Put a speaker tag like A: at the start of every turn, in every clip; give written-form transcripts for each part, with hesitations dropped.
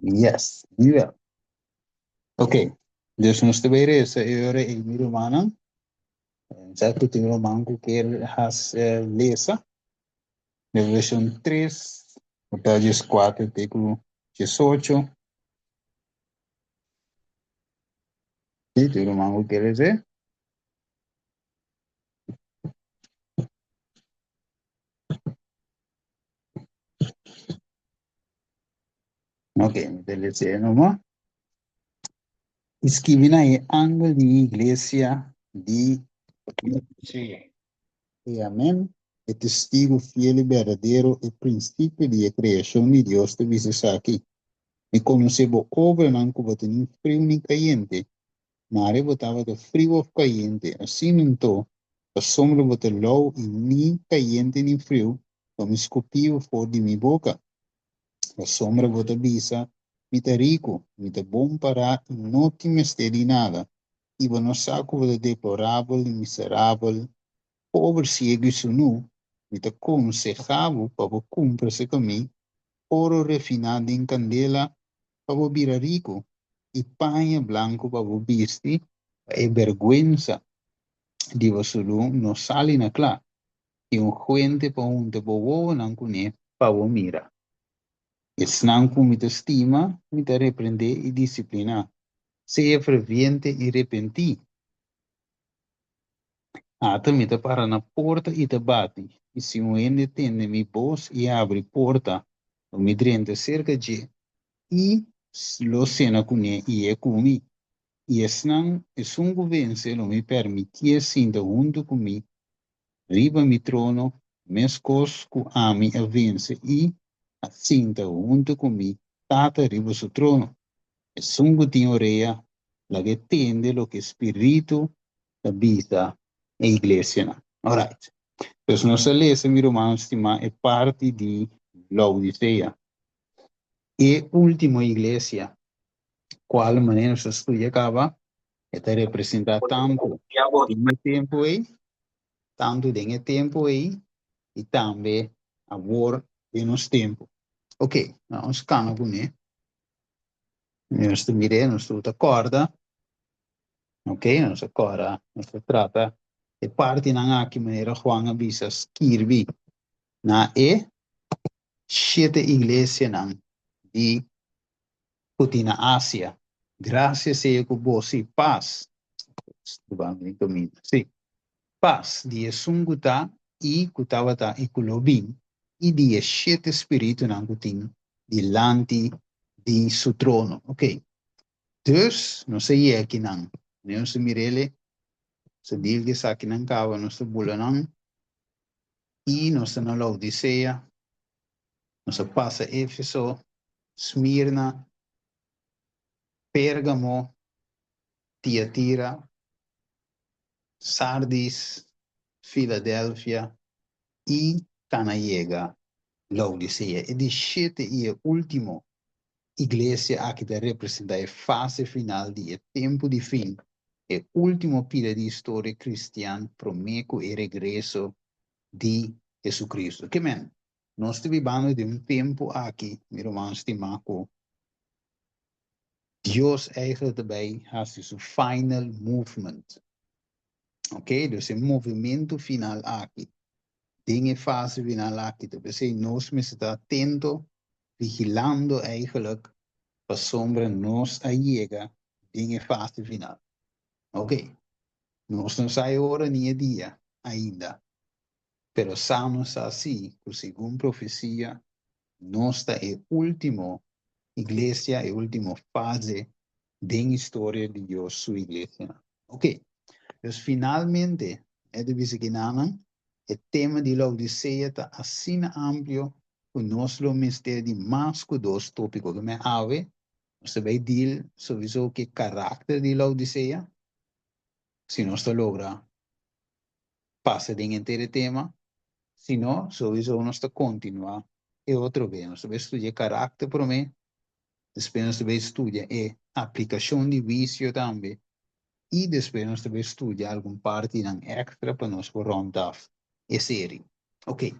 A: Yes, mi wel. Ok, dus nos ta bay reza e ora ei, mi rumannan. Sa ku tin ruman ku kier has lesa. Revelashon 3, ta 14 te ku 18. Si, tin ruman ku kier lesa? Ok, mi ta lesa numa. I skibi na e angel di iglesia di Laodicea. E Amen, e testigu fiel i berdadero, e prinsipio di e kreashon di Dios ta bisa esaki, Mi konosé bo obranan ku bo ta ni friu ni kayente. Mare bo tabata friu òf kayente, asina anto, pasobra bo ta lou i ni kayente ni friu, lo mi skupí bo for di mi boka. Pasobra bo ta bisa, Mi ta riku, mi ta bon pará i no tin mester di nada, i bo no sa ku bo ta deplorabel i miserabel, pober, siegu i sunú, mi ta konsehá bo pa bo kumpra serka mi oro refiná den kandela pa bo bira riku, i paña blanku pa bo bisti pa e bèrgwensa di bo sunú no sali na kla, i un huente pa hunta bo wowonan kuné pa bo mira. Esnan ku mi ta stima, mi ta reprendé i disipliná. Sea ferviente i repentí. Ata mi ta para na porta i ta bati, i si un hende tende mi bos i habri porta, lo mi drenta serka dje i lo sena kuné i e ku mi. I esnan, esun ku vense, lo mi permitié sinta huntu ku mi riba mi trono, meskos ku ami a vense i a sinta huntu ku mi Tata riba su trono. Esun ku tin orea, laga e tende loke Spiritu ta bisa e iglesianan. Alright. Pues nos a lesa, mi rumannan stimá, e parti di Laodisea, e último iglesia, kual manera nos a studia kaba, e ta representá tantu den e tempu ei, tantu den e tempu ei i tambe awor den nos tempu. Ok, nos kana kuné. Nos ta mir'é, nos tur ta kòrda. Ok, nos a kòrda, nos ta trata e partinan aki manera Juan a bisa skirbi na e shete iglesianan di ku tin na Asia. Grasia sea ku boso i pas, sí, pas di esun ku ta i ku tabata i ku lo bin, i di e shete spiritunan ku tin dilanti di su trono. Ok, dus nos a yega akinan. Nos a mir'el, nos a deal ku esakinan kaba, nos ta bula nan i nos ta na Laodisea, nos a pasa Éfeso, Smirna, Pérgamo, Tiatira, Sardis, Filadelfia i kana yega Laodisea. E di shete i e último iglesia aki ta representá e fase final di e tempu di fin, e último pida di historia kristian promé ku e regreso di Hesukristu. Ke men, nos ta bibando den un tempu aki, mi ruman stimá, ku Dios eigenlijk ta bai hasi su final movement. Ok, dus e movementu final aki, den e fase final aki, ta p'esei nos mester ta atento, vigilando eigenlijk, pasobra nos a yega den e fase final. Ok, nos no sa e ora ni e dia ainda, pero sa nos sa si ku segun profesia nos ta e último iglesia, e último fase den historia di Dios su iglesianan. Ok, dus finalmente e ta bisa kinanan e tema di Laodisea ta asina amplio ku nos lo mester di mas ku dos tópiko. Ke men awe nos ta bai deal souiso ku e karakter di Laodisea, si nos ta logra pasa den henter e tema, si no, souiso nos ta kontinuá e otro be. Nos ta bai studia e karakter promé, despues nos ta bai studia e aplikashon di wisio tambe, i despues nos ta bai studia algun partinan èkstra pa nos por rònt af e seri. Oké,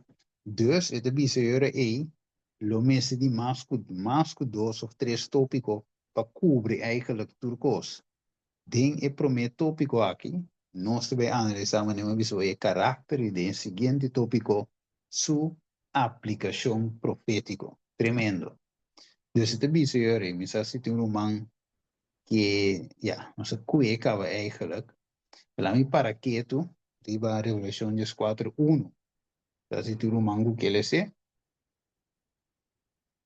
A: dus e ta bisa e ora ei. Lo mester di mas ku dos òf tres tópiko pa kubri eigenlijk tur kos. Den e promé tópiko aki, nos ta bai analisá manera mi a bisa e karakter i den e siguiente tópiko su aplikashon profétiko. Tremendo. Dus e ta bisa yori, mi sa si tin un ruman ku, ja, nos a kue kaba eigenlijk. Laga mi para ketu riba Revelashon 14:1. Ta si tin ruman ku ke lesa.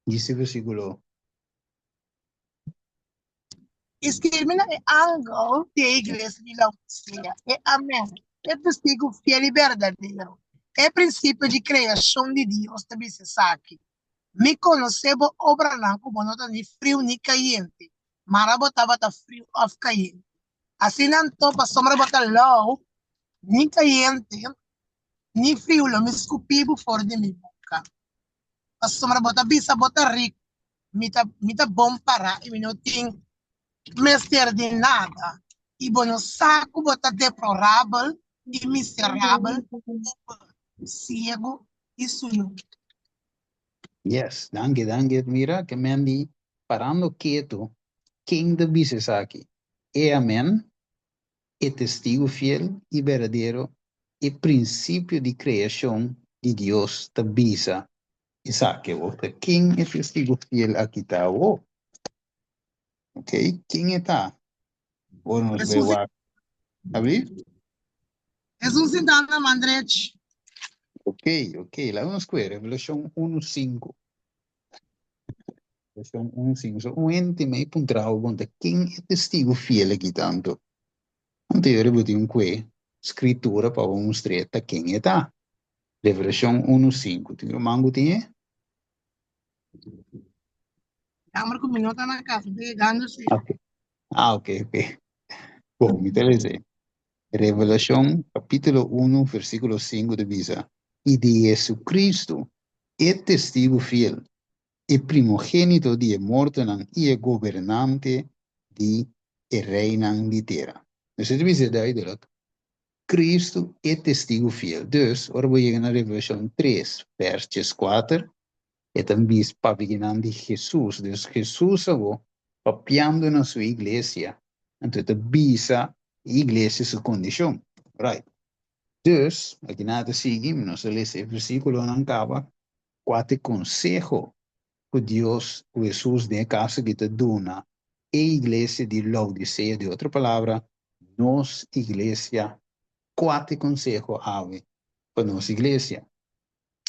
A: Djis versíkulo.
B: Skirbi na e angel di e iglesia di Laodisea: E Amen, e testigu fiel i berdadero, e prinsipio di kreashon di Dios ta bisa esaki: Mi konosé bo obranan ku bo no ta ni friu ni kayente, mara bo tabata friu òf kayente. Asina anto, pasobra bo ta lou, ni kayente, ni friu, lo mi skupí bo for di mi boka. Pasobra bo ta bisa bo ta riku, mi ta bon pará i mi no tin mester di nada, i bo no sa ku bo ta deplorabel i miserabel, siegu i sunú.
A: Yes, danki, danki. Mira, ke men di parando ketu, ken ta bisa esaki? E Amen, e testigu fiel i berdadero, e prinsipio di kreashon di Dios ta bisa esaki. Ta ken e testigu fiel aki ta? Ok, ken ta? Ora nos
B: Hesus.
A: bai. Abi?
B: Hesus sintá na man drechi.
A: Ok. Laga nos kue, Revelashon 1:5. Revelashon 1:5. So, un hende mei puntra bo, ta ken e testigu fiel aki tantu? Anto yo bo tin kue skritura pa mustra ta ken e ta. Revelashon 1:5. Tin ruman ku tin e?
B: Jammer ku mi no ta na kas, mi yegando sí.
A: Ok. Ah, ok. Bon, mi ta lesa. Revelashon kapítulo 1, versíkulo 5 ta bisa: I di Jesucristo, e testigu fiel, e primogénito di e mortonan i e gobernante di e reinan di tera. Dus e ta bisa duidelijk, Cristo e testigu fiel. Dus, ora bo yega na Revelashon 3, vers 4, e ta bisa papiando di Jesus. Dus Jesus awor, papiando na su iglesia, anto ta bisa iglesia su kondishon. Right. Dus, aki nan ta sigui, nos a lesa e versíkulonan kaba, kua ta e konseho ku Dios, ku Jesus den e kaso ku ta duna e iglesia di Laodisea, di otro palabra, nos iglesia, kua ta e konseho awe pa nos iglesia.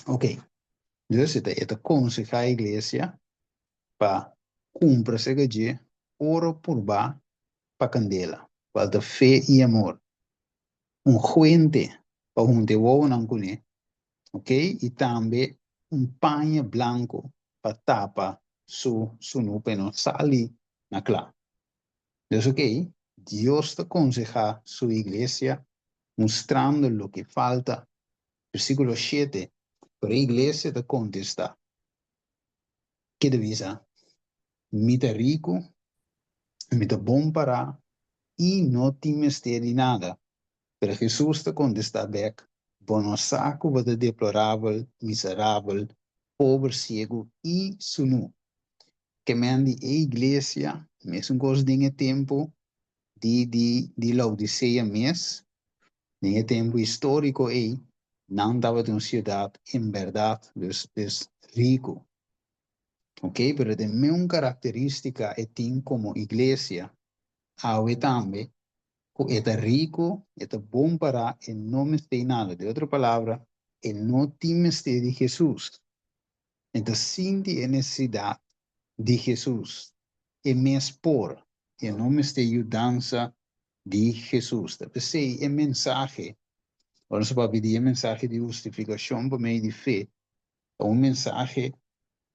A: Ok. Dus e ta konsehá iglesia pa kumpra serka dje oro purbá pa kandela, kual ta fe i amor. Ungüente pa hunta e wowonan kuné, ok? I tambe un paña blanku pa tapa su sunú pa no sali na kla. Dus ok, Dios ta konsehá su iglesia mustrando loke falta. Versíkulo 7, pero e iglesia ta kontestá. Ke ta bisa? Mi ta riku, mi ta bon pará i no tin mester di nada. Pero Jesus ta kontestá bèk: Bo no sa ku bo ta deplorabel, miserabel, pober, siegu i sunú. Ke men di e iglesia, mesun kos den e tempu di Laodisea mes, den e tempu históriko ei, nan tabata un siudat en berdat, dus riku. Ok, pero e mesun karakterístika e tin komo iglesia, awe tambe, ku e ta riku, e ta bon pará, e no mester nada. Di otro palabra, e no tin mester di Jesus. Anto, sinti e nesesidat di Jesus. E mes por, e no mester yudansa di Jesus. P'esei e mensahe, ora nos papia di e mensahe di hustifikashon pa medio di fe, ta un mensahe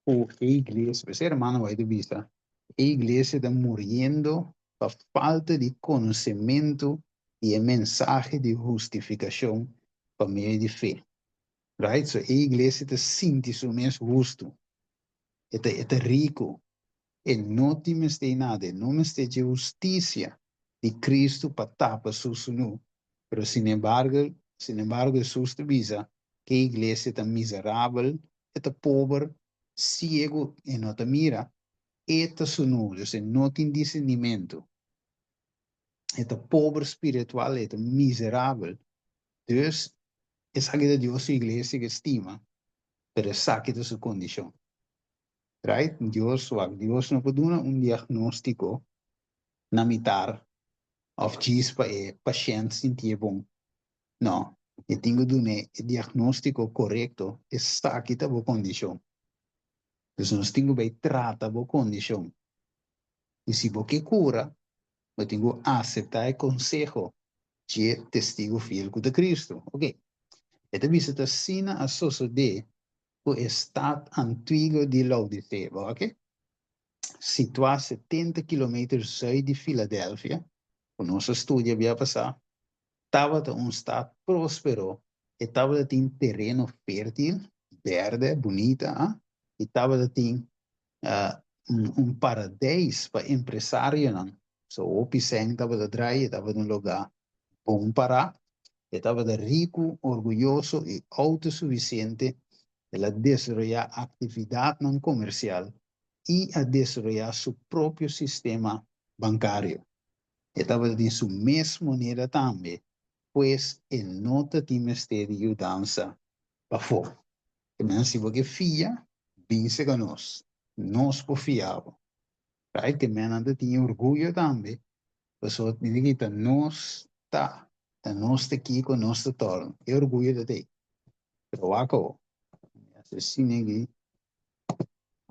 A: ku e iglesia, p'esei ruman White a bisa, e iglesia ta muriendo pa falta di konosementu di e mensahe di hustifikashon pa medio di fe. Right? So e iglesia ta sinti su mes hustu. E ta riku. E no tin mester nada, e no mester di hustisia di Cristo pa tapa su sunú. Pero sin embargo, Jesus ta bisa ku e iglesia ta miserabel, ta pober, Siegu, e no ta mira, e ta sunú, dus e no tin disernimentu. E ta pober spiritual, e ta miserabel. Dus, esaki ta Dios su iglesia ku e stima, pero esaki ta su kondishon. Right? Dios wak, Dios no por duna un diagnóstiko na mitar òf djis pa e pashènt sintié bon. No, e tin ku dun'é e diagnóstiko korekto, esaki ta bo kondishon. Dus nos tin ku bai trata bo kondishon. I si bo ke kura, bo tin ku aseptá e konseho dje Testigu fiel ku ta Kristu. Oke, e ta bisa ta asina a sosodé ku e stat antiguo di Laodisea. Bo wak? Situá 70 kilometer zùit di Filadelfia, ku nos a studia bia pasá, tabata un stat próspero, e tabata tin tereno fértil, bèrdè, bunita, a, i tabata tin un paradeis pa empresarionan. So hopi sèn tabata drai, e tabata un lugá bon pará, e tabata riku, orguyoso i outosufisiente, el a desaroyá aktividatnan komersial i a desaroyá su propio sistema bankario. E tabata tin su mes moneda tambe, pues e no ta tin mester di yudansa pafó. Te mester si bo ke fia, bin seka nos. Nos por fia bo. Right? Te mester nan ta tin e orguyo tambe, pasobra tin di kita nos ta, ta nos ta kiko, nos ta tòrnu. E orguyo ta tei. Pero wak awor. Mi hasi asina aki.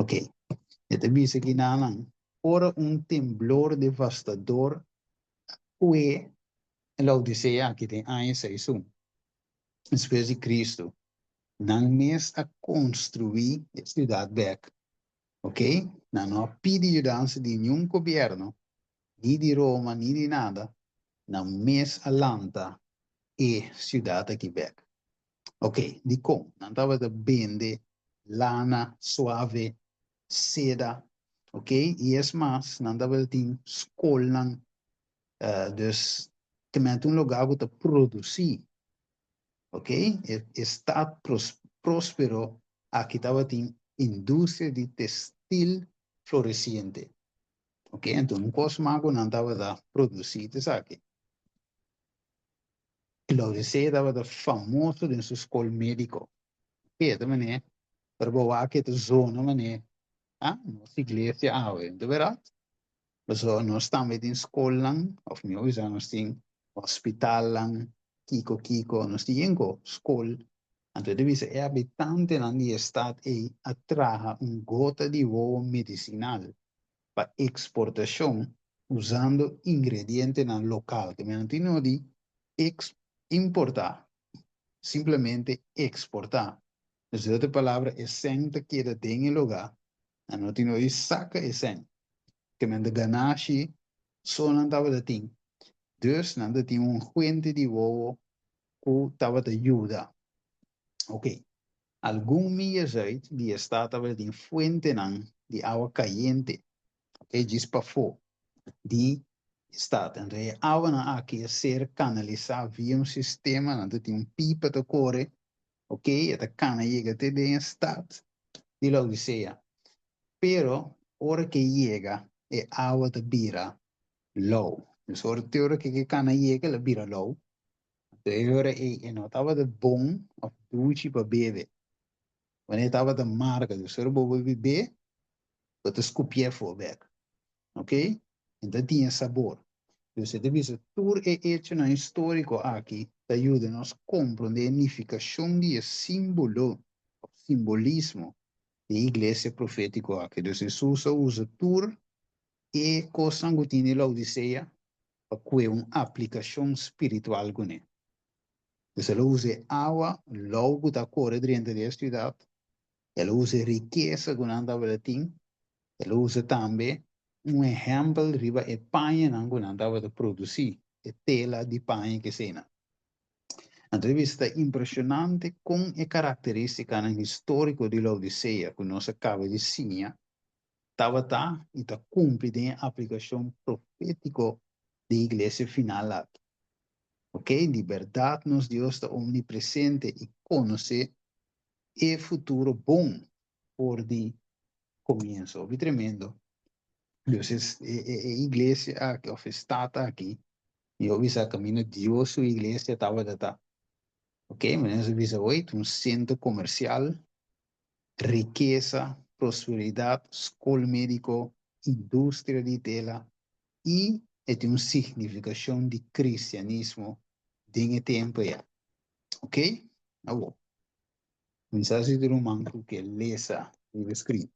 A: Ok. E ta bisa ki nan, ora un temblor devastador a kue Laodisea aki den aña 61 despues di Kristu, nan mes a konstruí e siudat bèk. Ok. Nan no a pidi yudansa di niun gobièrnu, ni di Roma, ni di nada. Nan mes a lanta e siudat aki bèk. Ok, dikon? Nan tabata bende lana suave, seda, ok, i es mas, nan tabata tin skolnan, dus te mete un lugá ku ta produsí, ok, e stat próspero aki tabatin industria di testil floresiente, ok, anto un kos mas ku nan tabata produsí ta esaki. Laodicea tabata famoso den su skol médiko. Ke ta manera? Pero bo wak e ta zona manera, ah, nos iglesia awe, no ta bèrdat? Pasobra nos tambe tin skolnan, òf mihó bisa nos tin hospitalnan, kiko kiko, nos tin yen ko skol. Anto e ta bisa e habitantenan di e stat ei a traha un gota di wowo medisinal pa eksportashon usando ingredientenan lokal. Te mester no tin no di importá, simplemente eksportá. Dus den otro palabra e sèn ta keda den e lugá, nan no tin no di saka e sèn. Te mester ganashi so nan tabata tin. Dus nan ta tin un fuente di wowo ku tabata yuda. Oke, Algun miya zuid di e stad tabata tin fuentenan di awa kayente, ok, djis pafó di e stad. Anto e awanan aki a ser kanalisá via un sistema, nan ta tin un pipa ta kore, ok, e ta kana yega te den e stad di Laodisea. Pero ora ke yega e awa ta bira lou. Dus ora te ora ke kana yega el a bira lou. Anto e ora ei e no tabata bon òf duchi pa bebe, wanneer e tabata marga. Dus ora bo bo bib'é, bo ta skupié afó bèk. Ok? E ta tin e sabor. Dus e ta bisa tur e echonan históriko aki ta yuda nos komprondé e nifikashon di e símbolo òf simbolismo di e iglesia profétiko aki. Dus Hesus a usa tur e kosnan ku tin di Laodisea pa kue un aplikashon spiritual kuné. Dus el a usa e awa lou ku ta kore drenta di e siudat, el a usa e rikesa ku nan tabata tin, el a usa tambe un ehèmpel riba e pañanan ku nan tabata produsí, e tela di paña ku eseinan. Anto e bisa ta impreshonante kon e karakterístikanan históriko di Laodisea ku nos a kaba di siña tabata i ta kumpli den e aplikashon profétiko di iglesia final aki. Ok, di bèrdat nos Dios ta omnipresente i konosé e futuro bon. for di komienso. Hopi tremendo. Dus e, e, e iglesia aki, òf e stat aki, mi por bisa kaminda Dios su iglesia tabata ta. Ok, manera nos a bisa hoy, ta un sentro komersial, rikesa, prosperidat, skol médiko, industria di tela i e tin un signifikashon di kristianismo den e tempu ei. Ok, awor, mi sa si tin ruman ku ke lesa riba e screen.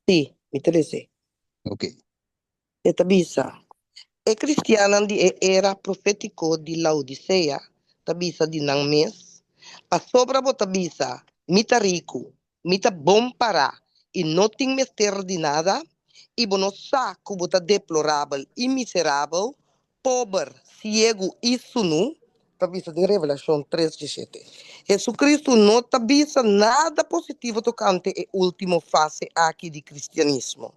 C: Sí, mi ta les'é.
A: Ok.
C: E ta bisa, E kristiannan di e era profétiko di Laodisea ta bisa di nan mes, Pasobra bo ta bisa, Mi ta riku, mi ta bon pará i no tin mester di nada, i bo no sa ku bo ta deplorabel i miserabel, pober, siegu i sunú, ta bisa den Revelashon tres dieshete. Hesukristu no ta bisa nada positivo tokante e último fase aki di kristianismo.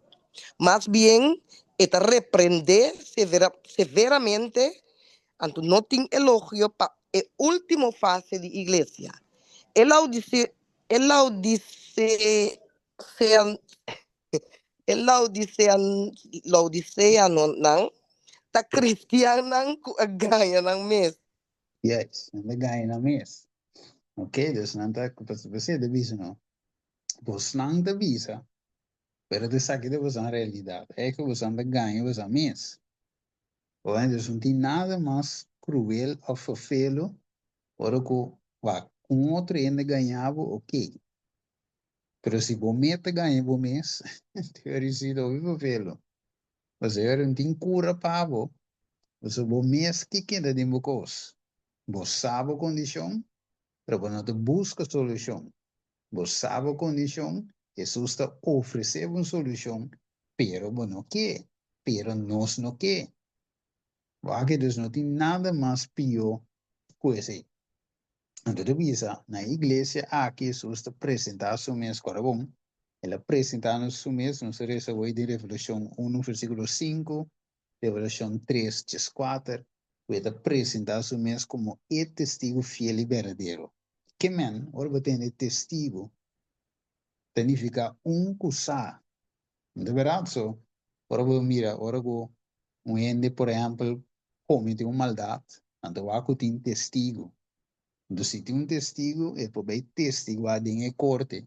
C: Mas bien, e ta reprendé severamente, anto no tin elogio pa e último fase di iglesia. E E laodiseanonan ta kristiannan ku a gaña nan mes.
A: Yes, nan ta gaña nan mes. Ok, dus nan ta, p'esei ta bisa no, bosnan ta bisa, pero ta esaki ta bosan realidat, e ku bosan ta gaña bosan mes. Oe, dus no tin nada mas kruel òf ferfelu ora ku wak un otro hende gaña bo, ok. Pero si bo meta gaña bo mes, te ora si ta hopi papelo. Pasobra ora no tin cura pa bo, pasobra bo mes ki keda den bo cos. Bo sa bo condicion, pero bo no ta busca solucion. Bo sa bo condicion, Jesus ta ofrece bo un solucion, pero bo no ke, pero nos no ke. Wak, dus no tin nada mas pio cu esey. Anto ta bisa, na e iglesia aki Hesus ta presentá su mes, kòrda bon, el a presentá nos su mes, nos a resa awor den Revelashon unu versíkulo sinku, Revelashon tres dieskuater, ku e ta presentá su mes komo e testigu fiel i berdadero. Ke men, ora bo tende testigu, ta nifiká un ku sa. No ta bèrdat? So, ora bo mira, ora ku un hende, por ehèmpel, komete un maldat, nan ta wak ku tin testigu. Anto si tin un testigu, e por bai testiguá den e korte,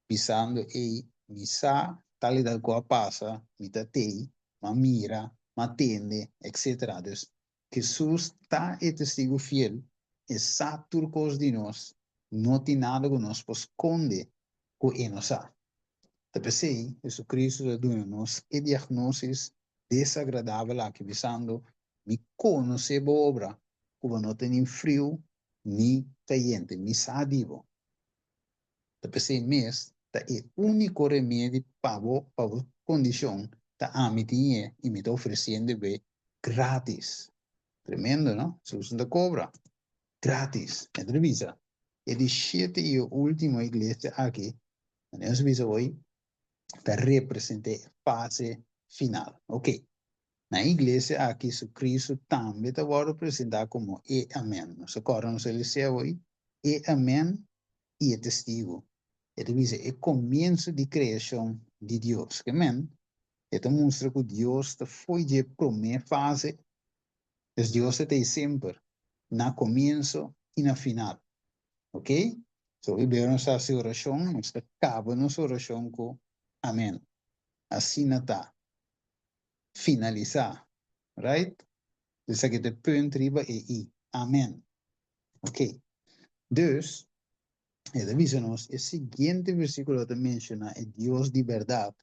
A: bisando, Ey, mi sa tal i tal ku a pasa, mi ta tei, m'a mira, m'a tende, etsetera. Dus, Hesus ta e testigu fiel, e sa tur kos di nos, no tin nada ku nos por skonde ku e no sa. Ta p'esei Jesucristo ta duna nos e diagnosis desagradabel aki bisando, Mi konosé bo obra, ku bo no ta ni friu ni kayente, mi sa di bo. Ta p'esei mes ta e úniko remedi pa bo pa bo kondishon ta ami tin e i mi ta ofresiendo e grátis. Tremendo, no? Jesus no ta kobra. Grátis. E ta bisa, e di shete i e último iglesia aki, manera nos a bisa hoy, ta represent'é e fase final. Ok. Na e iglesia aki Jesucristo tambe ta wòrdu presentá komo e Amèn. Nos a kòrda nos a lesa hoy, e Amèn i e Testigu. E ta bisa e komienso di kreashon di Dios. Ke men, e ta mustra ku Dios ta fo'i dje promé fase, pues Dios ta t'ei semper, na komienso i na final. Ok? So, hopi bes nos ta hasi orashon, nos ta kaba nos orashon ku Amèn. Asina ta. Finalisá. Right? Esaki ta e punt riba e i. Amen. Ok. Dus, e ta bisa nos e siguiente versíkulo ta menshoná e Dios di bèrdat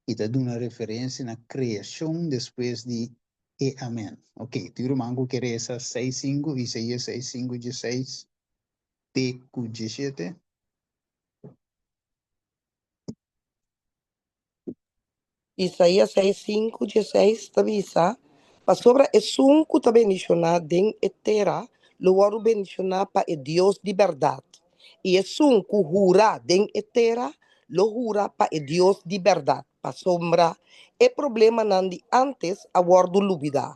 A: i ta duna referensia na kreashon despues di e amen. Ok, tin ruman ku ke resa seis sinku, Isaías seis sinku dieseis te ku diesshete?
C: Isaías seis sinku dieseis ta bisa, Pasobra esun ku ta bendishoná den e tera lo wòrdu bendishoná pa e Dios di bèrdat, i esun ku hura den e tera lo hura pa e Dios di bèrdat, pasobra e problemanan di ántes a wòrdu lubidá,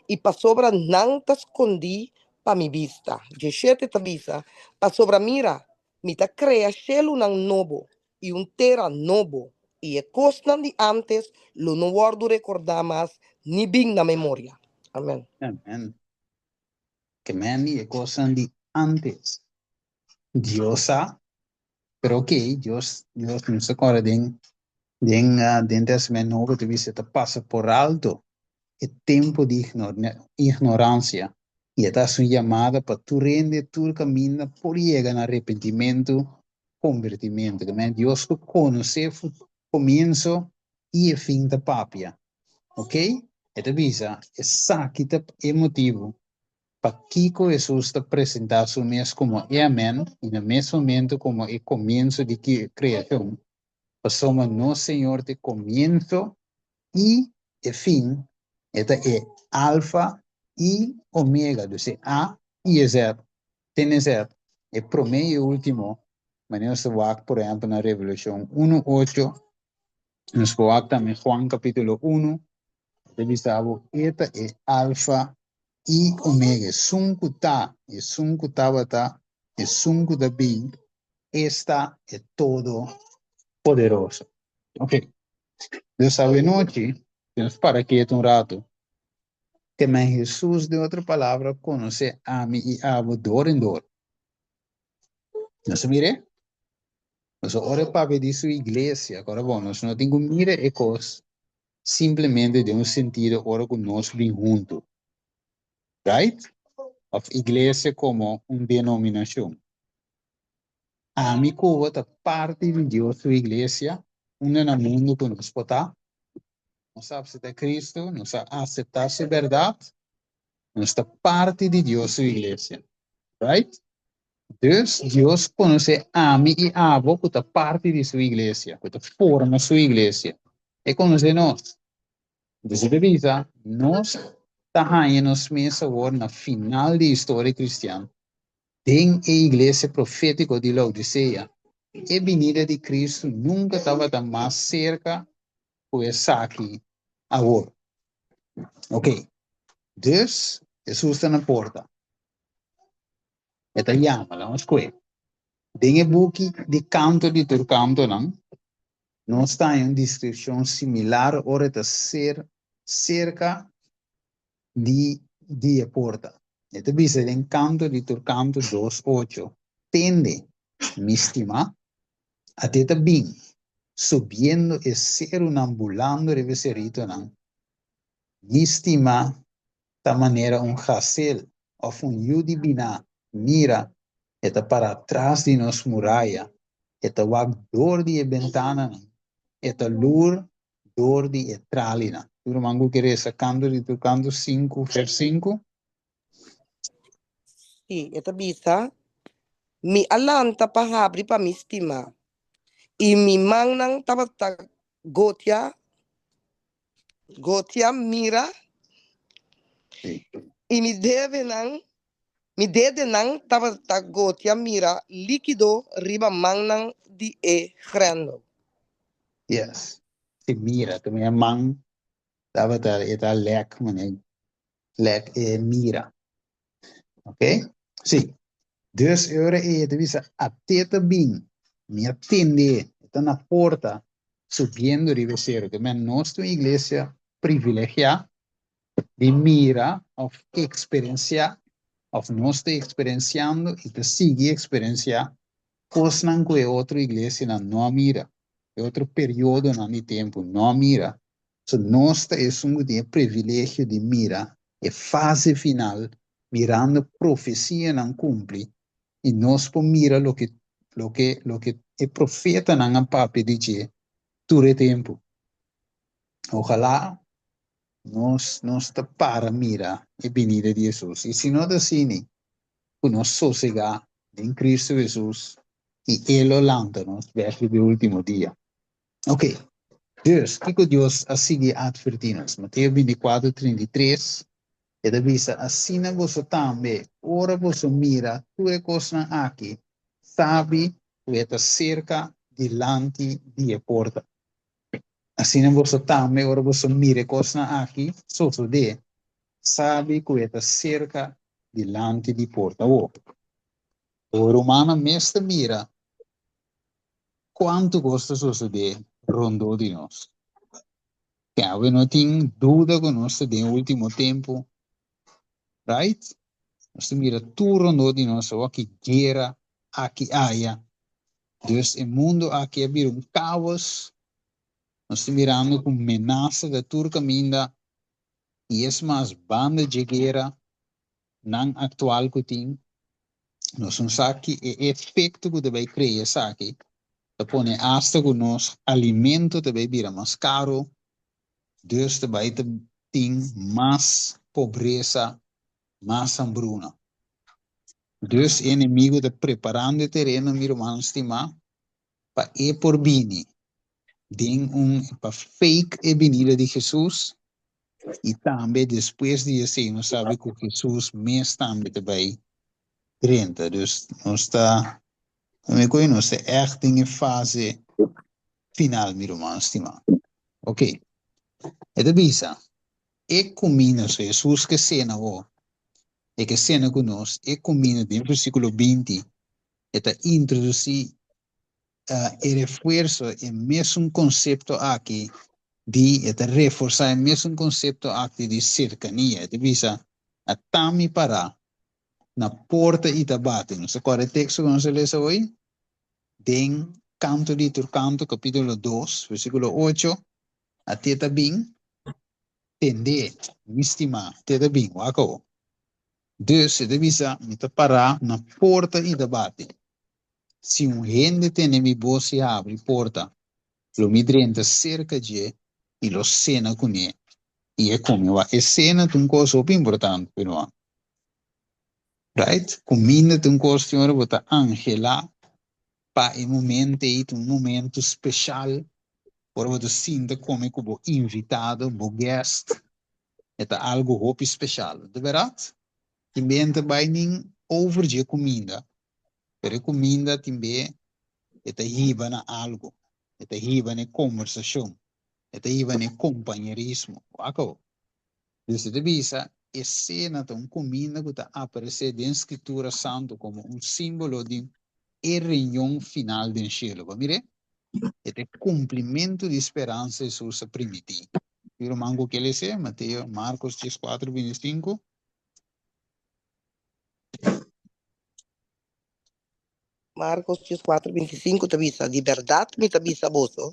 C: i pasobra nan ta skondí pa mi bista. Dieshete ta bisa, Pasobra mira! Mi ta krea shelunan nobo i un tera nobo, i e kosnan di ántes lo no wòrdu rekordá mas ni bin na memoria. Amèn.
A: Amèn. Ke men di e kosnan di ántes. Dios sa, pero okey, Dios, Dios nos ta kòrda den, den, den Tèstamènt Nobo ta bisa ta pasa por alto e tempu di ignoransia i e ta hasi un yamada pa tur hende, tur kaminda por yega na arepentimentu, konvertimentu. Ke men Dios ku konosé komienso i e fin ta papia. Ok? E ta bisa, esaki ta e motibu pakiko Hesus ta presentá su mes komo e Amèn i na mes momentu komo e komienso di kreashon, pasobra nos Señor ta e komienso i e fin, e ta e Alfa i Omega, dus e A i e Z, te n'e Z, e promé i e último, manera nos ta wak por ehèmpel na Revelashon unu ocho, nos por wak tambe Juan kapítulo unu, e ta bisa bo e ta e Alfa i Omega, esun ku ta, esun ku tabata, esun ku ta bin, esta e Todopoderoso. Ok. Dus awenochi, si nos para ketu un ratu, te men Hesus, den otro palabra, konosé ami i abo dor en dor. Nos a mir'é? Pasobra ora e papia di su iglesia, kòrda bon, nos no tin ku mira e kos simplemente den un sentido ora ku nos bin huntu, right? Òf iglesia komo un denominashon. Ami ku bo ta parti di Dios su iglesia, unda na mundu ku nos por ta. Nos a apseptá Kristu, nos a aseptá su bèrdat, nos ta parti di Dios su iglesia. Right? Dus, Dios konosé ami i abo ku ta parti di su iglesia, ku ta forma su iglesia. E konosé nos. Dus e ta bisa, nos ta haña nos mes awor na final di historia kristian, Den e iglesia profétiko di Laodisea, e binida di Kristu nunka tabata mas serka ku esaki awor. Oke, dus Hesus ta na porta. E ta yama, laga nos kohe. Den e buki di Kanto di Tur Kantonan, nos ta haña un deskripshon similar ora e ta ser serka di di e porta. E ta bisa den Kanto di tur Kanto dos ocho, Tende, mi stimá, ate ta bin, subiendo e serunan bulando riba e seritonan. Mi stimá ta manera un gasel òf un yu di biná, mira, e ta pará tras di nos muraya, e ta wak dor di e bentananan, e ta lur dor di e tralinan. Tur ruman ku ke resa Kanto di Tur Kanto sinku vers sinku.
C: Sí, e ta bisa, Mi a lanta pa habri pa mi stimá, i mi mannan tabata gotia, gotia mira,
A: Sí.
C: i mi dedenan, mi dedenan tabata gotia mira líkido riba mannan di e grèndel.
A: Yes. Si mira, ta mira man tabata e ta lek mane lek e mira. Ok? Si. Dus e ora ei e ta bisa ate ta bin, mi a tende, e ta na porta subiendo riba e sero. Ke men nos ta un iglesia privilegiá di mira òf eksperensiá òf nos ta eksperensiando i ta sigui eksperensiá kosnan ku e otro iglesianan no a mira, e otro periodonan di tempu no a mira. So nos ta esun ku tin e privilegio di mira e fase final, mirando profesianan kumpli i nos por mira loke loke loke e profetanan a papia di dje tur e tempu. Ojalá nos nos ta para mira e binida di Hesus. I si no ta asina, ku nos sosegá den Kristu Hesus i E lo lanta nos bèk riba e último dia. Ok, dus, kiko Dios a sigui atvertí nos? Mateo bintikuater, 33, e ta bisa, Asina boso tambe, ora boso mira tur e kosnan aki, sabi ku e ta serka dilanti di e porta. Asina boso tambe, ora boso mira e kosnan aki sosodé, sabi ku e ta serka dilanti di porta. Awor, O rumannan mes ta mira kuantu kos ta sosodé rondó di nos. Ke awe no tin duda ku nos ta den último tempu, right? Nos ta mira tur rondó di nos awor ki guera aki aya. Dus e mundu aki a bira un kaos. Nos ta mirando ku menasa ta tur kaminda i es mas banda dje guera nan aktual ku tin, nos no sa ki e efekto ku ta bai krea esaki ta pone asta ku nos alimento ta bai bira mas karo, dus ta bai ta tin mas pobresa, mas hambruna. Dus e enemigo ta preparando e tereno, mi rumannan stimá, pa e por bini den un pa fake e binida di Jesus i tambe despues di esei nos sabi ku Jesus mes tambe ta bai drenta. Dus nos ta mi koe nos ta ègt den e fase final mi ruman stimá. Ok, e ta bisa e kuminda so Jesus ke sena awor e ke sena ku nos e kuminda den versíkulo 20 e ta introdusí e refuerso e mesun konsepto aki di e ta reforsá e mesun konsepto aki di serkania. E ta bisa, Ata mi pará na porta i ta bati. Nos ta kòrda e teksto ku nos a lesa hoy? Den Kanto di Tur Kanto, kapítulo 2, versíkulo 8, At'e ta bin, tend'é, mi stimá, at'e ta bin, wak awor. Dus e ta bisa, Mi ta pará na porta i ta bati. Si un hende tene mi bos i habri porta, lo mi drenta serka dje i lo sena kuné i e kome. Wak, e sena ta un kos hopi importante pa nos. Right? Kuminda ta un kos tin ora bo ta anhelá pa e momento ei, ta un momento speshal ora bo ta sinta kome ku bo invitado, bo guest. E ta algu hopi speshal. Ta bèrdat? Tin bia ta bai nin over dje kuminda, pero e kuminda tin be e ta hiba na algu, e ta hiba na e kombersashon, e ta hiba na e kompañerismo. Wak awor. Dus e ta bisa, e sena ta un kuminda ku ta aparesé den Skritura Santu komo un símbolo di e reunion final den shelu. Bo a mir'é? E ta e kumplimentu di speransa Hesus a primití. Mi ruman ku ke les'é, Mateo, Markos 14, 25.
C: Markos 14, 25 ta bisa, Di bèrdat mi ta bisa boso,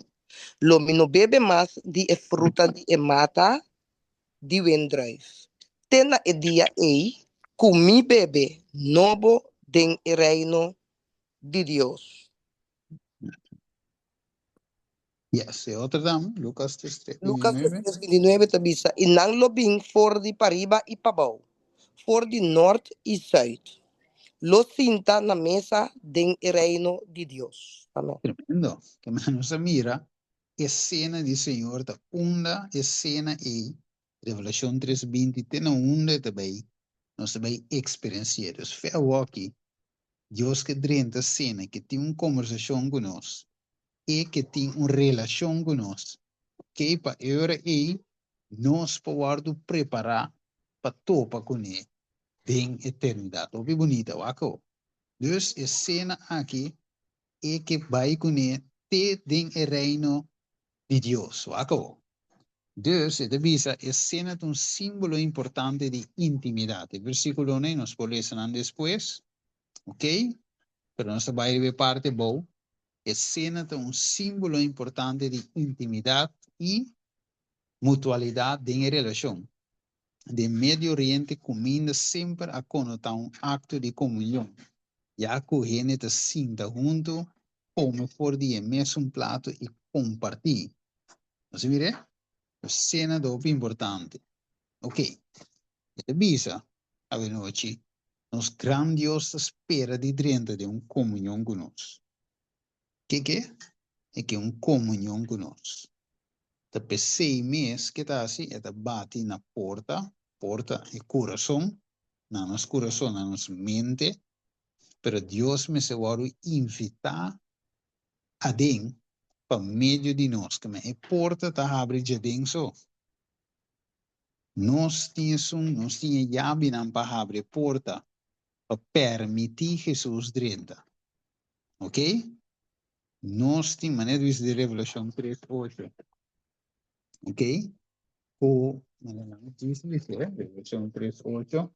C: lo mi no bebe mas di e fruta di e mata di wendruif, te na e dia ei ku mi bebe nobo den e Reino di Dios.
A: Yes, e otro dam, Lucas 3,
C: Lucas
A: 29.
C: 3, 29 ta bisa, I nan lo bin for di pariba i pabou, for di nort i sùit, lo sinta na mesa den e Reino di Dios. Amen.
A: Tremendo. Ke men nos a mira e sena di Señor ta unda e sena ei, Revelacion 3, 20 te na unda e ta bai, nos ta bai eksperensi'é. Dus fe awoki, Dios ke drenta sena, ke tin un kombersashon ku nos, e ke tin un relashon ku nos. Ke pa e ora ei nos por wòrdu prepará pa topa kuné den eternidat. Hopi bunita, wak ho. Dus e sena aki e ke bai kuné te den e Reino di Dios. Wak ho. Dus e ta bisa e sena ta un símbolo importante di intimidat. E versíkulonan ei nos por lesa nan despues, ok? Pero nos ta bai riba e parti abou. E sena ta un símbolo importante di intimidat i mutualidat den e relashon. Den Medio Oriente kuminda semper a konotá un akto di komunion, ya ku hende ta sinta huntu, kome for di e mesun plato i kompartí. Nos a mir'é? E sena ta hopi importante. Oke, e ta bisa awenochi, nos gran Dios ta spera di drenta den un komunion ku nos. Ke ke? E ke un komunion ku nos. Ta p'esei mes ke ta hasi, e ta bati na porta, porta e kurason, na nos kurason, na nos mente, pero Dios mester wòrdu invitá aden pa medio di nos. Keme e porta ta habri djaden so. Nos tin esun, nos tin e yabinan pa habri e porta. Pa permití Hesus drenta. Ok? Nos tin, manera di bisa di Revelashon tres ocho. Ok? Ku, manera nan djis bisa, Revelashon tres ocho.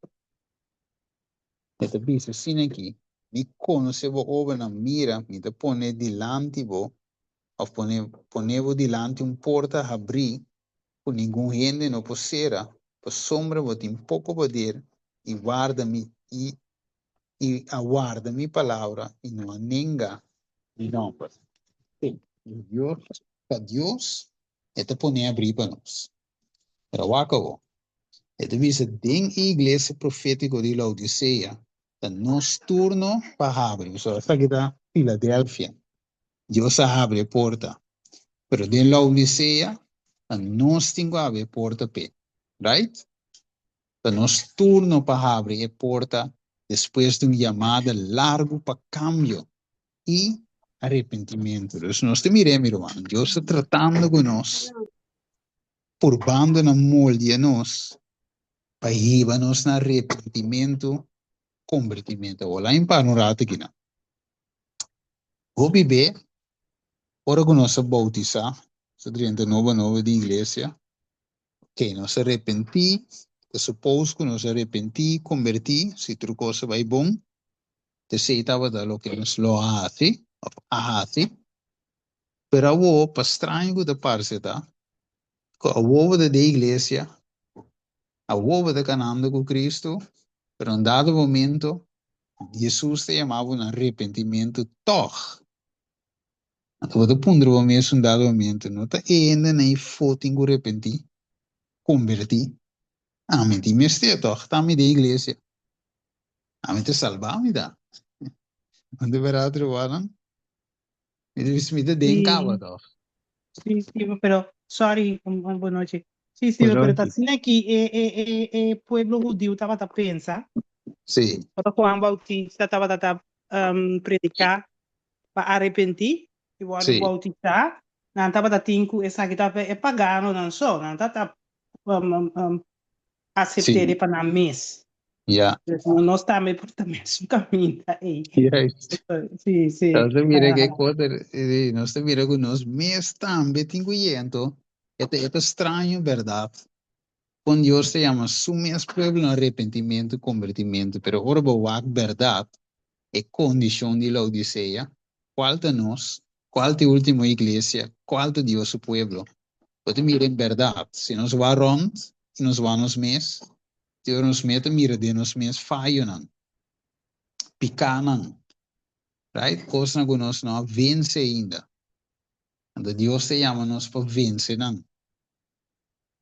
A: E ta bisa asina aki, Mi konosé bo obranan, mira, mi ta pone dilanti bo, òf pone, pone bo dilanti un porta habrí ku ningun hende no por sera, pasobra bo tin poko poder i warda mi i i a warda mi palabra i no a nenga mi nòmber. Sí, Dios ta Dios, e ta pone habrí pa nos. Pero wak awor, e ta bisa den e iglesia profétiko di Laodisea, ta nos turno pa habri. Pasobra esaki ta Filadelfia. Dios a habri e porta. Pero den Laodisea, ta nos tin ku habri e porta p'e. Right? Ta nos turno pa habri e porta despues di un yamada largu pa kambio i arepentimentu. Dus nos ta mir'é, mi ruman, Dios ta tratando ku nos, purbando na moldia nos pa hiba nos na arepentimentu, kombertimentu. Awor lain para un ratu akinan. Hopi be, ora ku nos a boutisá, nos a drenta nobo nobo den iglesia, ok, nos a repentí, ta suppose ku nos a repentí, kombertí, si tur kos a bai bon, esei tabata loke nos lo a hasi, òf a hasi. Pero awor, pa straño ku ta parse ta, ku awor bo ta den iglesia, awor bo ta kanando ku Kristu, pero un dado momento Hesus ta yama bo na arepentimentu tòg. Anto bo ta puntra bo mes un dado momento, no ta e hende na ifó tin ku repentí, kombertí? Ami tin mester tòg, ta mi den iglesia. Ami ta salbá mi ta. Anto bèrdat rumannan? Mi ta bisa mi ta den kaba tòg.
D: Sí, sí, pero sorry, un bon nochi. Sí, sí, pero ta asina ki e e e e pueblo hudiu tabata pensa.
A: Sí.
D: Ora Juan Bautista tabata ta um, prediká pa arepentí i wòrdu
A: Sí.
D: boutisá, nan tabata tin ku esaki ta pa e paganonan so, nan ta um, um, um, asept'é
A: Sí.
D: pa nan mes.
A: Ja.
D: Dus nos tambe por ta mesun caminda ei.
A: Juist.
D: Sí, sí.
A: Nos ta mira que cosa, eh, nos ta mira ku nos mes tambe tin ku yega. Anto, e ta, e ta straño, berdad. Kon Dios ta yama su mes pueblo na arrepentimiento, convertimento. Pero ora bo wak berdad, e kondishon di Laodisea, kual ta nos, kual ta e último iglesia, kual ta Dios su pueblo. Bo ta mira en berdad, si nos wak rònt i nos wak nos mes, Te ora nos mes ta mira den nos mes fayonan, pikánan, right? Kosnan ku nos no a vense ainda. Anto Dios ta yama nos pa vense nan.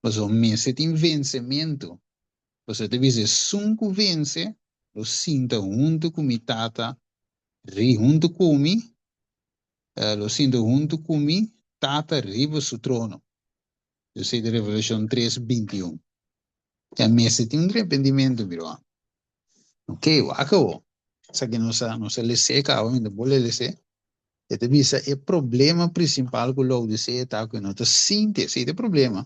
A: Pasobra mester tin vensementu. Pasobra e ta bisa, Esun ku vense lo sinta huntu ku mi Tata, ri huntu ku mi, lo sinta huntu ku mi Tata riba su trono. Esei ta Revelashon tres, binti un. Ya mester tin un repentimentu, mi ruman. Ok, wak awor. Esaki nos a nos a les'é kaba, mi ta bolbe les'é. E ta bisa e problema prinsipal ku Laodisea ta ku e no ta sinti, esei ta e problema,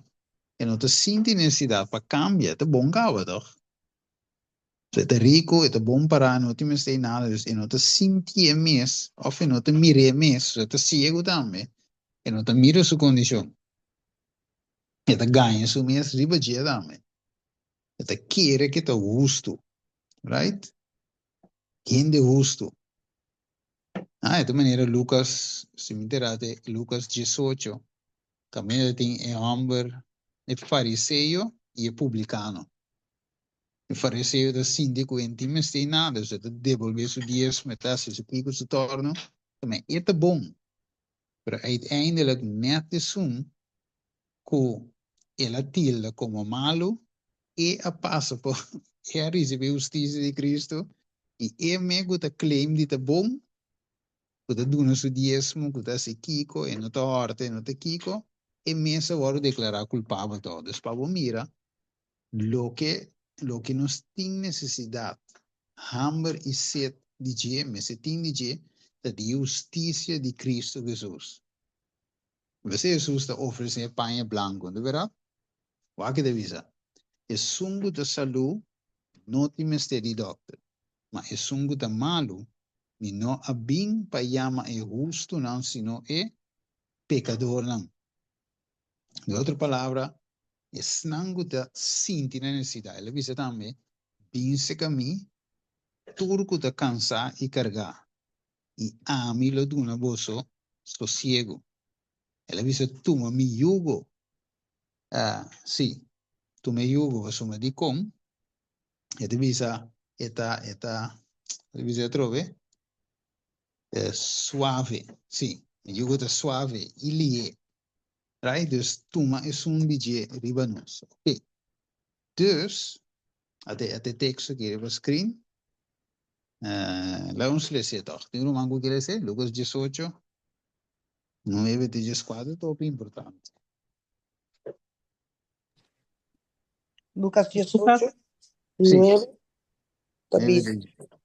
A: e no ta sinti nesesidat pa kambia, e ta bon kaba tòg. So e ta riku, e ta bon pará, e no tin mester di nada, dus e no ta sinti e mes òf e no ta mir'é mes, so e ta siegu tambe, e no ta mira su kondishon. E ta gaña su mes riba dje tambe. E ta kere ke ta hustu, right? Hende hustu. Ah, e ta manera Lucas, si mi ta erate, Lucas diesocho, kaminda tin e hòmber, e fariseo i e publikano. E fariseo ta sinti ku e no tin mester nada, so e ta debolbé su diesmo, e ta hasi su kiko, su tòrno, ma e ta bon. Pero uiteindelijk nèt esun ku el a tilda komo malu, e a pasa por, e a risibí hustisia di Kristu, i e me ku ta claim di ta bon, ku ta duna su diesmo, ku ta hasi kiko, e no ta hòrta, e no ta kiko, e mes a wòrdu deklará kulpabel tòg. Dus pa bo mira Loke loke nos tin nesesidat, hamber i set di dje, mester tin di dje, ta di e hustisia di Kristu Hesus. P'esei Hesus ta ofresé e paña blanku, no ta bèrdat? Wak e ta bisa, Esun ku ta salú no tin mester di dòkter. ma esun ku ta malu, mi no a bin pa yama e hustunan sino e pekadornan. Den otro palabra, esnan ku ta sinti nan nesesidat. El a bisa tambe, Bin serka mi, tur ku ta kansá i kargá, i ami lo duna boso sosiegu. El a bisa, Tuma mi yugo. Sí, tuma e yugo, pasobra dikon? E ta bisa, e ta, e ta, e ta bisa atrobe, suave, sí, mi yugo ta suave i lihé. Right? Dus tuma esun di dje riba nos. Ok. Dus, ate, ate teksto aki riba screen. Laga nos lese tòg. Tin ruman ku ke lese? Lukas 18, 9 te 14 ta hopi importante.
C: Lukas 18,
A: Sí.
C: 9 ta
A: 9
C: bisa.
A: te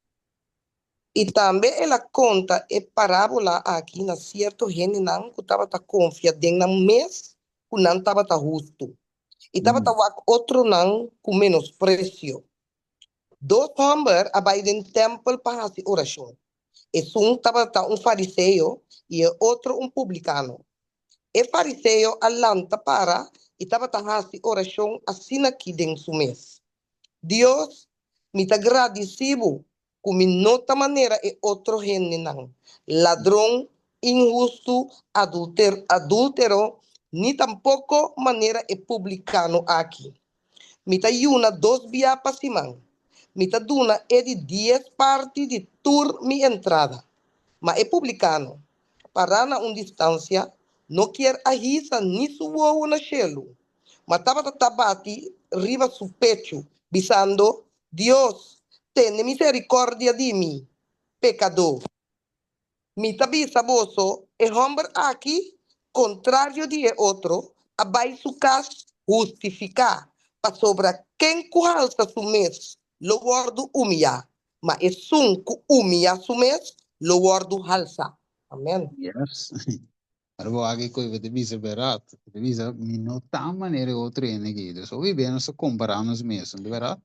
C: I tambe el a konta e parábola aki na sierto hendenan ku tabata konfia den nan mes ku nan tabata hustu i tabata wak otronan ku menospresio. Dos hòmber a bai den tèmpel pa hasi orashon. Esun tabata un fariseo i e otro un publikano. E fariseo a lanta para i tabata hasi orashon asin'akí den su mes, Dios, mi ta gradisí bo ku mi no ta manera e otro hendenan, ladron, inhustu, adúltero, ni tampoko manera e publikano aki. Mi ta yuna dos bia pa siman. Mi ta duna e di dies parti di tur mi entrada. Ma e publikano, pará na un distansia, no kier a hisa ni su wowo na shelu, ma tabata ta bati riba su pechu, bisando, Dios, tene misericordia di mi, pecadó. Mi ta bisa boso, e homber aki, contrario di e otro, a bai su cas hustificá, pasobra ken cu halsa su mes lo wordu humiyá, ma esun cu humiyá su mes lo wordu halsá. Amen.
A: Yes. Ora bo wak e koe bo ta bisa bèrdat. Bo ta bisa, mi no ta manera e otro hende aki. Dus hopi bia nos ta kompará nos mes, no ta bèrdat?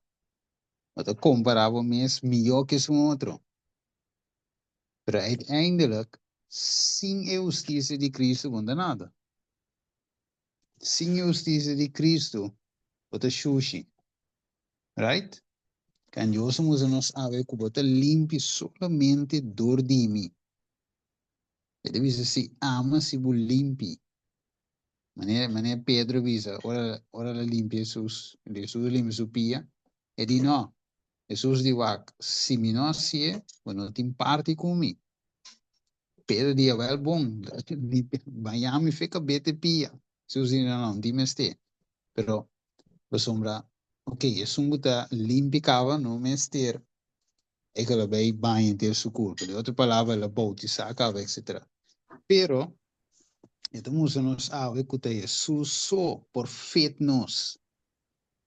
A: Bo ta kompará bo mes mihó ku esun otro. Pero uiteindelijk, sin e hustisia di Kristu bo no ta nada. Sin e hustisia di Kristu bo ta shushi. Right? Kan Dios a mustra nos awe ku bo ta limpi solamente dor di mi. E ta bisa si ama si bo limpi. Manera manera Pedro a bisa ora ora el a limpia Hesus, Hesus a limpia su pia, e di no, Hesus di wak, si mi no hasié, bo no tin parti ku mi. Pedro di awel bon, limpia, baña mi fe kabé te pia. Hesus di no, no, no tin mester. Pero pasobra, ok, esun ku ta limpi kaba no mester e ku lo bay baña henter su kurpo. Den otro palabra, el a boutisá kaba, etcetera. Pero, e ta mustra nos awe ku ta Hesus so por fit nos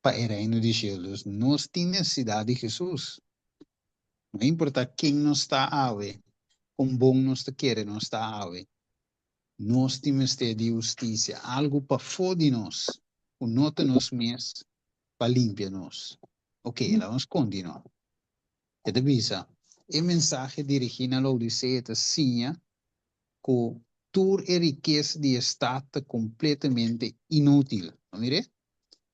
A: pa e Reino di shelu. Dus, nos tin nesesidat di Hesus. No importa ken nos ta awe, kon bon nos ta kere nos ta awe, nos tin mester di hustisia, algu pafó di nos, ku no ta nos mes pa limpia nos. Ok, laga nos kontinuá. E ta bisa, E mensahe dirigí na Laodisea ta siña ku tur e rikesa di e stat ta kompletamente inútil. No mir'é?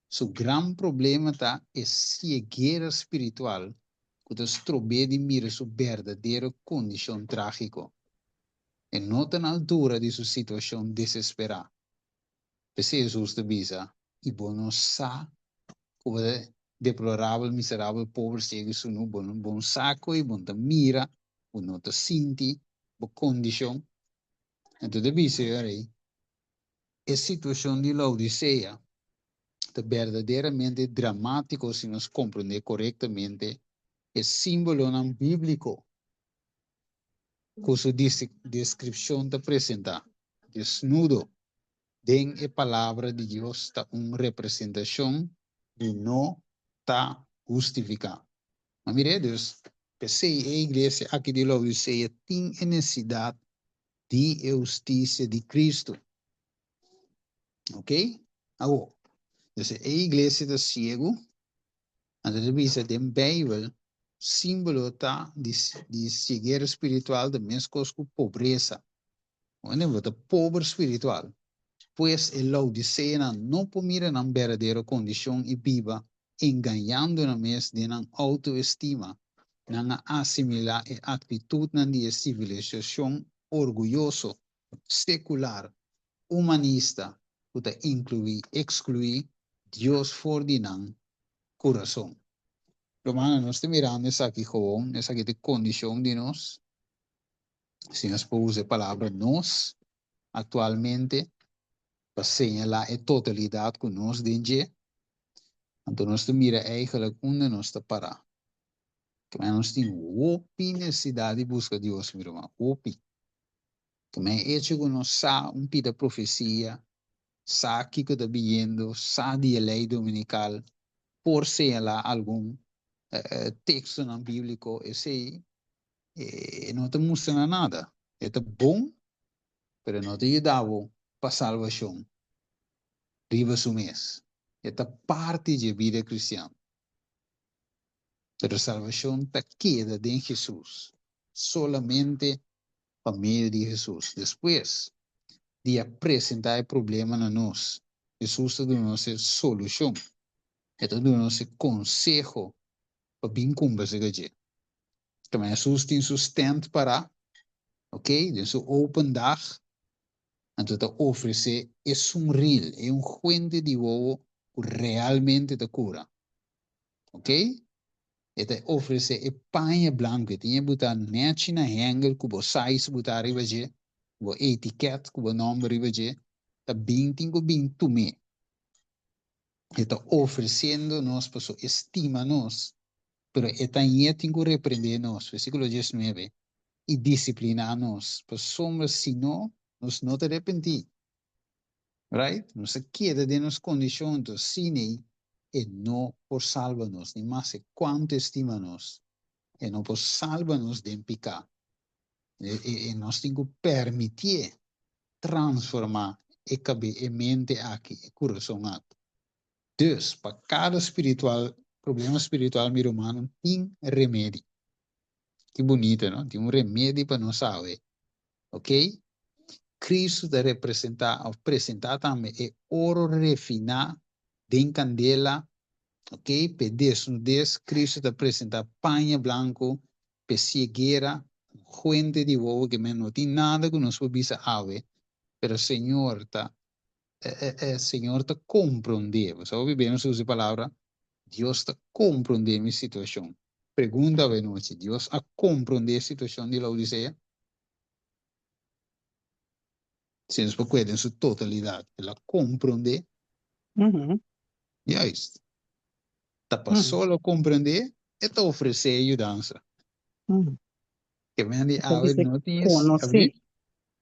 A: Su gran problema ta e sieguera spiritual ku ta strob'é di mira su berdadero kondishon trágiko. E no ta na altura di su situashon desesperá. P'esei Hesus ta bisa, I bo no sa ku bo ta deplorabel, miserabel, pober, siegu i sunú? Bo no bo no sa ku i bo no ta mira, bo no ta sinti bo kondishon. Anto ta bisa e ora ei, e situashon di Laodisea ta berdaderamente dramátiko si nos komprondé korektamente e símbolonan bíbliko ku su deskripshon ta presentá. Desnudo den e Palabra di Dios ta un representashon di no ta hustifiká. Ma mira, dus, p'esei e iglesia aki di Laodisea tin e nesesidat di e hustisia di Kristu. Oké? Awor, dus e iglesia ta siegu, anto ta bisa den Beibel. Símbolo ta di di sieguera spiritual ta meskos ku pobresa. Wende bo ta pober spiritual. Pues e Laodiceanan no por mira nan berdadero kondishon i biba engañando nan mes den nan outoestima. Nan a asimilá e aktitutnan di e sivilisashon orguyoso, sekular, humanista ku ta inkluí ekskluí Dios for di nan kurason. Rumannan, nos ta mirando esaki gewoon, esaki ta e kondishon di nos. Si nos por usa e palabra nos aktualmente pa señalá e totalidat ku nos den dje, anto nos ta mira eigenlijk unda nos ta pará. Kemey nos tin hopi nesesidat di buska Dios, mi ruman, hopi. Kemey e echo ku nos sa un pida profesia, sa kiko ta biyendo, sa di e lei dominikal, por señalá algun tekstonan bíbliko, esei e no ta mustra na nada. E ta bon, pero e no ta yuda bo pa salbashon riba su mes. E ta parti dje bida kristian. Pero salbashon ta keda den Hesus, solamente pa medio di Hesus. Despues di a presentá e problema na nos, Hesus ta duna nos e solushon. E ta duna nos e konseho pa bin kumpra serka dje. Tuma Hesus tin su stand pará, ok, den su open dag, anto ta ofresé esun ril, e un fuente di wowo ku realmente ta kura. Ok? E ta ofresé e paña blanku, e tin e butá nèchi na hèngel ku bo size butá riba dje, bo etikèt ku bo nòmber riba dje, ta bin tin ku bin tum'é. E ta ofresiendo nos paso e stima nos, pero e ta ñe tin ku reprendé nos, versíkulo diesnuebe, i disipliná nos, pasobra si no, nos no ta repentí. Right? Nos a keda den nos kondishon, enton sin ei e no por salba nos, ni maske kuantu e stima nos, e no por salba nos den piká. E nos tin ku permitié transformá e kabe, e mente aki, e kurason aki. Dus, pa kada spiritual, problema spiritual mi rumannan, tin remedi. Ki bunito, no? Tin un remedi pa nos awe. Ok? Cristo ta representá of presentá tambe e oro refiná den kandela. Ok? P'e desnudez, Cristo ta presentá paña blanku p'e sieguera, un huente di wowo ke men no tin nada ku nos por bisa awe, pero Señor ta Señor ta komprondé. Bo sa hopi bien nos usa e palabra, Dios ta komprondé mi situashon. Pregunta awe nochi, Dios a komprondé e situashon di Laodisea? Si nos por kue den su totalidat, el a komprondé? Juist. Ta pa solo komprondé, e ta ofresé e yudansa. Ke men di
D: E ta
A: awe
D: bisa
A: no tin
D: konosé.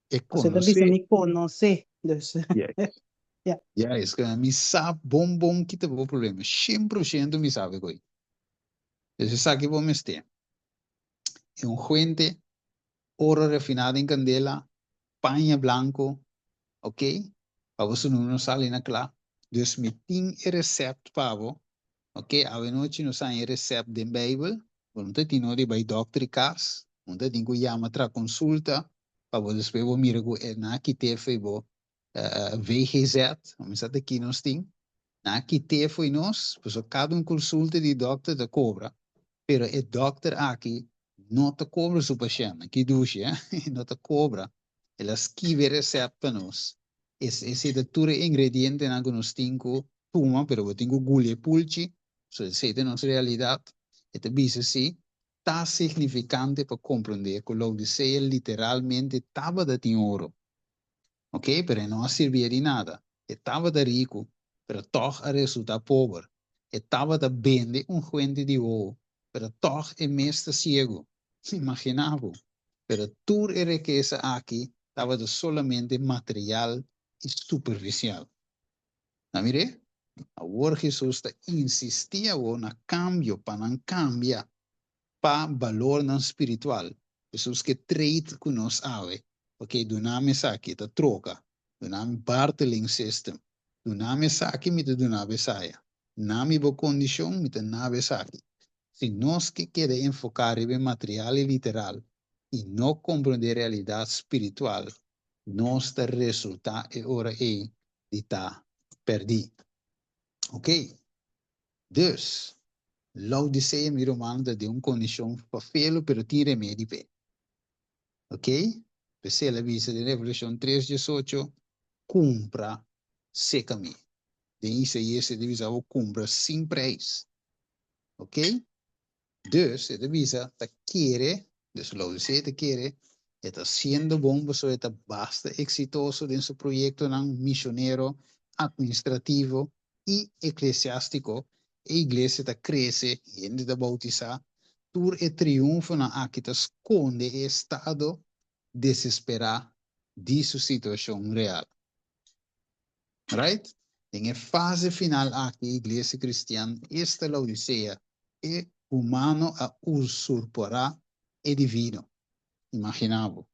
A: E
D: Pasobra e ta bisa
A: konosé.
D: mi konosé. Dus,
A: Juist.
D: ja.
A: Juist. Ke mi sa bon bon ki ta bo problema. Shen por shento mi sabe koe. Dus esaki bo mester. E un huente, oro refiná den kandela, paña blanko, ok, pa bo sunú no sali na kla. Dus mi tin e resèpt pa bo, ok, awe nochi nos haña e resèpt den Beibel, bo no ta tin no di bai dòkter di kas, bo no ta tin ku yama tra konsulta pa bo despues bo mira ku e nan a kit'é fo'i bo VGZ, mi sa ta ki nos tin, nan a kit'é fo'i nos, pasobra kada un konsulta di dòkter ta kobra, pero e dòkter aki no ta kobra su pashèntnan, ki dushi eh, e no ta kobra, el a skibi e resèpt pa nos, esei ta tur e ingredientenan ku nos tin ku tuma, pero bo tin ku guli e pulchi, so esei ta nos realidat, e ta bisa si ta signifikante pa komprondé ku Laodisea literalmente tabata tin oro, Ok, pero e no a sirbié di nada. E tabata riku, pero tòg a resultá pober. E tabata bende un huente di wowo, pero tòg e mes ta siegu. Imaginá bo! Pero tur e rikesa aki tabata solamente material i superfisial. Na mir'é? Awor Hesus ta insistí awor na kambio pa nan kambia pa balornan spiritual. Hesus ke trade ku nos awe. Ok, duna mi esaki, e ta troka. Duna mi bartering system. Duna mi esaki, mi ta duna bo esaya. Na mi bo kondishon, mi ta na bo esaki. Si nos ke keda enfoká riba e material i literal i no komprondé realidat spiritual, nos ta resultá e ora ei di ta pèrdí. Oké. Dus, Laodisea, mi rumannan, ta den un kondishon fafelu, pero tin remedi p'e. Oké? P'esei el a bisa den Revelashon tres diesocho, Kumpra seka mi. Den Isaías e ta bisa bo kumpra sin preis. Ok? Dus e ta bisa ta kere, dus Laodicea ta kere, e ta haciendo bon pasobra e ta basta exitoso den su proyectonan misionero, administrativo y eclesiastico. E iglesia ta crece, hende ta bautisa. Tur e triunfonan aki ta sconde e estado desespera di su situacion real. Right? Den e fase final aki e iglesia cristian, esta Laodicea, e humano a usurporá e divino. Imaginá bo.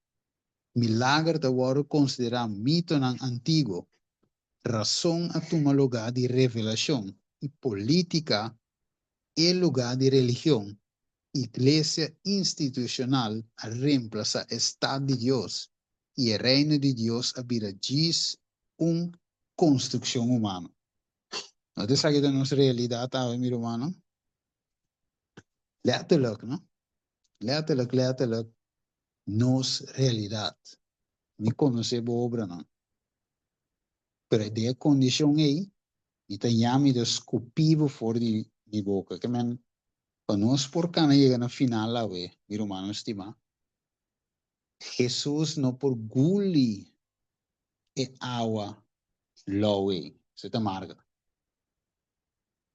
A: Milager ta wòrdu konsiderá mitonan antiguo. Rason a tuma lugá di revelashon i polítika e lugá di religion. Iglesia institushonal a remplasá e stat di Dios i e Reino di Dios a bira djis un konstrukshon humano. No ta esaki ta nos realidat awe, mi rumannan? Letterlijk, no? Letterlijk, letterlijk nos realidat. Mi konosé bo obranan. Pero den e kondishon ei, mi ta yama i ta skupi bo for di mi boka. Ke men, pa nos por kana yega na final awe, mi rumannan stimá, Hesus no por guli e awa lou ei, se ta marga.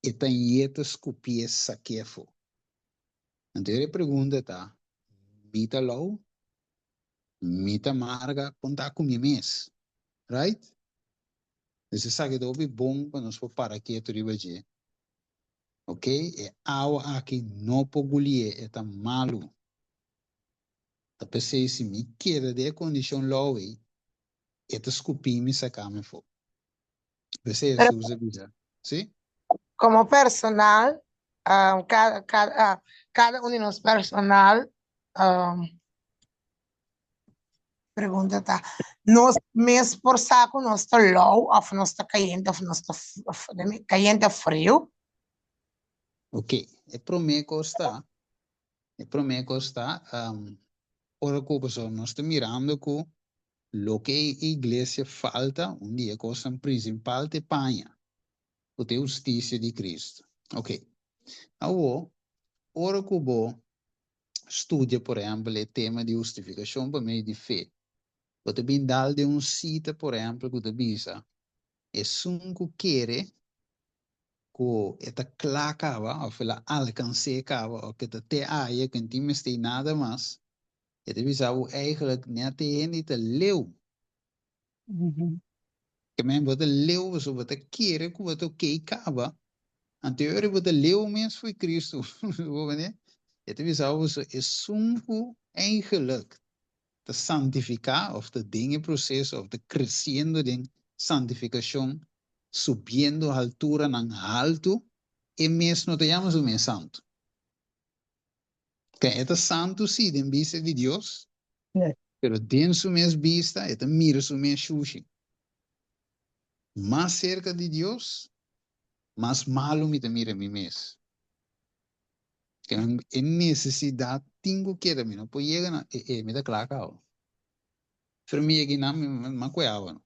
A: E ta yeta skupié saké afó. Anto e pregunta ta, Mi ta lou? Mi ta marga? Kon ta ku mi mes? Right? Dus esaki ta hopi bon pa nos por para ketu riba dje. Ok, e awa aki no por gulié, e ta malu. Ta p'esei si mi keda den e kondishon lou ei, e ta skupi mi saka mi afó. P'esei
B: Pero
A: Hesus a bisa, Sí?
B: komo personal, kada, kada, kada un di nos personal, pregunta ta, nos mes por sa ku nos ta lou òf nos ta kayente òf nos ta kayente òf friu?
A: Ok, e promé kos ta, E promé kos ta, ora ku pasobra nos ta mirando ku loke e iglesia falta, un di e kosnan prinsipal ta e paña, ku ta e hustisia di Kristu. Oke, awor, ora ku bo studia, por ehèmpel, e tema di hustifikashon pa medio di fe, bo ta bin dal den un sita, por ehèmpel, ku ta bisa, Esun ku kere ku e ta kla kaba òf el a alkans'é kaba òf ke ta te aya ku e no tin mester nada mas, e ta bisa bo eigentlik nèt e hende ta leu. Ke men bo ta leu pasobra bo ta kere ku bo ta okey kaba, anto e ora bo ta leu mes fo'i Kristu. Bo mende? E ta bisa bo pasobra esun ku eigentlik ta santifiká òf ta den e proseso òf ta kresiendo den santifikashon, subiendo halturanan haltu, e mes no ta yama su mes santu. Ken e ta santu sí den bista di Dios, pero den su mes bista e ta mira su mes shushi. Mas serka di Dios, mas malu mi ta mira mi mes. E nesesidat tin ku keda, mi no por yega na e e mi ta kla kaba. Pero mi yega einan mi mi a kue awa no.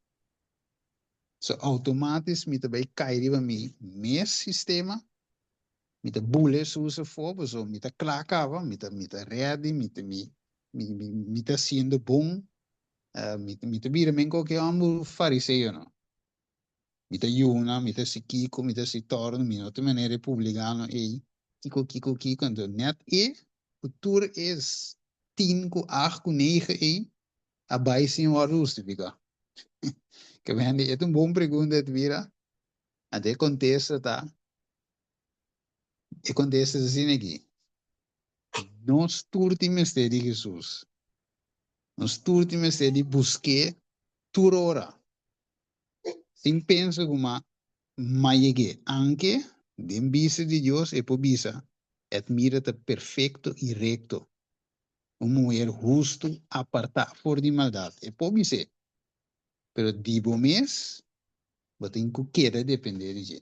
A: So outomatis mi ta bai kai riba mi mes sistema, mi ta bula Hesus afó pasobra mi ta kla kaba, mi ta mi ta ready, mi ta mi mi mi ta hasiendo bon, mi mi ta bira men koke hòmber fariseo no. Mi ta yuna, mi ta hasi kiko, mi ta hasi torno, mi no ta manera e publicano ei, kiko, kiko, kiko, anto net e ku tur e tin ku acht ku nege ei a bai sin wòrdu hustifiká. Ke hende, e ta un bon pregunta Edmira, anto e kontesta ta, e kontesta ta asina aki, nos tur tin mester di Hesus, nos tur tin mester di busk'é tur ora. Sin pensa ku ma ma yeg'é. Anke den bista di Dios e por bisa, Edmira ta perfecto y recto, un muher husto aparta for di maldad. E por bis'é, pero di bo mes bo tin cu keda depende di dje.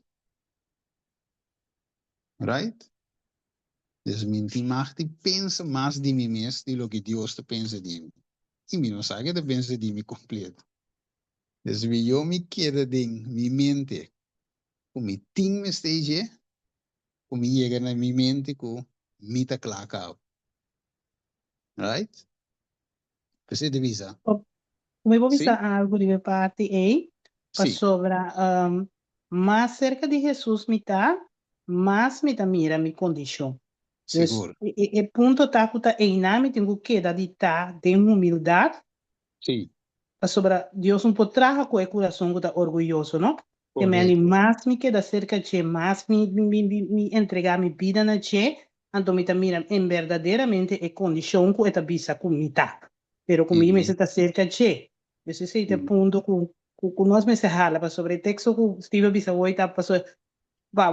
A: Right? Dus mi tin mag di pensa mas di mi mes di loke Dios ta pensa di mi. Y mi no sa ke ta pensa di mi completo. Dus mihó mi keda den mi mente ku mi tin mester dje, ku mi yega na mi mente ku mi ta kla kaba. Right? P'esei ta bisa.
D: Mi por
A: Sí?
D: bisa algu riba e parti ei,
A: Sí.
D: pasobra mas serka di Hesus mi ta, mas mi ta mira mi kondishon. Dus
A: Sigur.
D: e punto ta ku ta einan mi tin ku keda di ta den humildat
A: Sí.
D: Pasobra Dios no por traha ku e kurason ku ta orguyoso, no? Te mende
A: Korekto.
D: mas mi keda serka dje, mas mi mi mi mi entregá mi bida na dje, anto mi ta mira en berdaderamente e kondishon ku e ta bisa ku mi ta, pero ku mi mester ta serka dje. Dus esei ta e punto ku ku ku nos mester hala, pasobra e teksto ku Steve a bisa hoy ta pasobra pa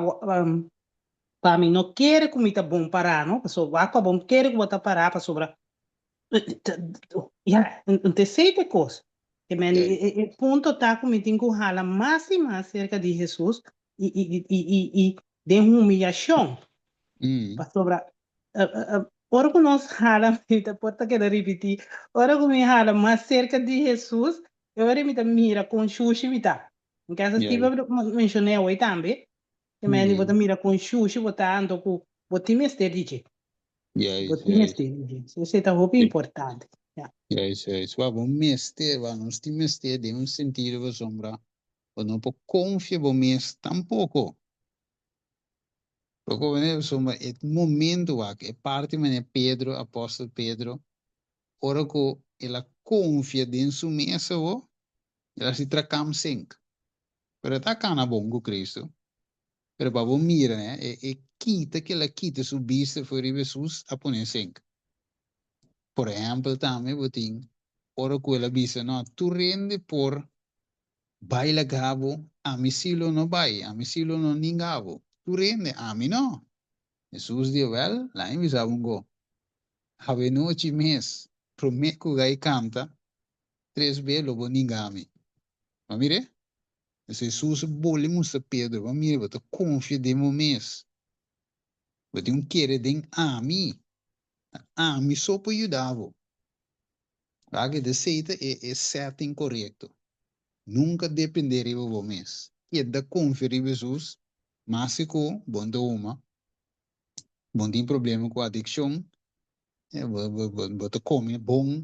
D: pa mi no kere ku mi ta bon pará, no? Pasobra wak pa bo kere ku bo ta pará pasobra Ya, un esei ta e kos. Ke men e punto ta ku mi tin ku hala mas i mas serka di Hesus i i i i i den humiliashon. Pasobra ora ku nos hala, mi ta por ta keda ripití, ora ku mi hala mas serka di Hesus, e ora mi ta mira kon shushi mi ta. Mi kasa Steve a menshoné awor tambe, ke men bo ta mira kon shushi bo ta anto ku bo tin mester di dje. Bo
A: Juist,
D: tin
A: juist.
D: mester di dje. So esei ta hopi
A: Sí.
D: importante. Ya.
A: Juist, juist. Wak, bo mester, wak, nos tin mester den un sentido pasobra bo no por konfia bo mes tampoko. Poko pasobra e momento wak, e parti manera Pedro, apòstel Pedro, ora ku el a konfia den su mes awo, el a hasi trakam sink. Pero e ta kana bon ku Cristo. Pero pa bo mira, ne, e, e kita ke el a kita su bista for riba Hesus a pone sink. Por ehempel tambe bo tin ora ku el a bisa, no, tur hende por bai laga bo, ami si lo no bai, ami si lo no ninga bo. Tur hende, ami no. Hesus di, Wèl, laga mi bisa bo un go. Awenochi mes, promé ku gai kanta, tres be lo bo ninga mi. Bo a mir'é? Pues Hesus a boli mustra Pedro, Bo mira, bo ta konfia den bo mes. Bo tin un kere den ami. Ta ami so por yuda bo. Wak esei ta e e setting korekto. Nunka dependé riba bo mes. Keda konfia riba Hesus, maske ku bo no ta huma, bo no tin problema ku adikshon, Bo ta come bon,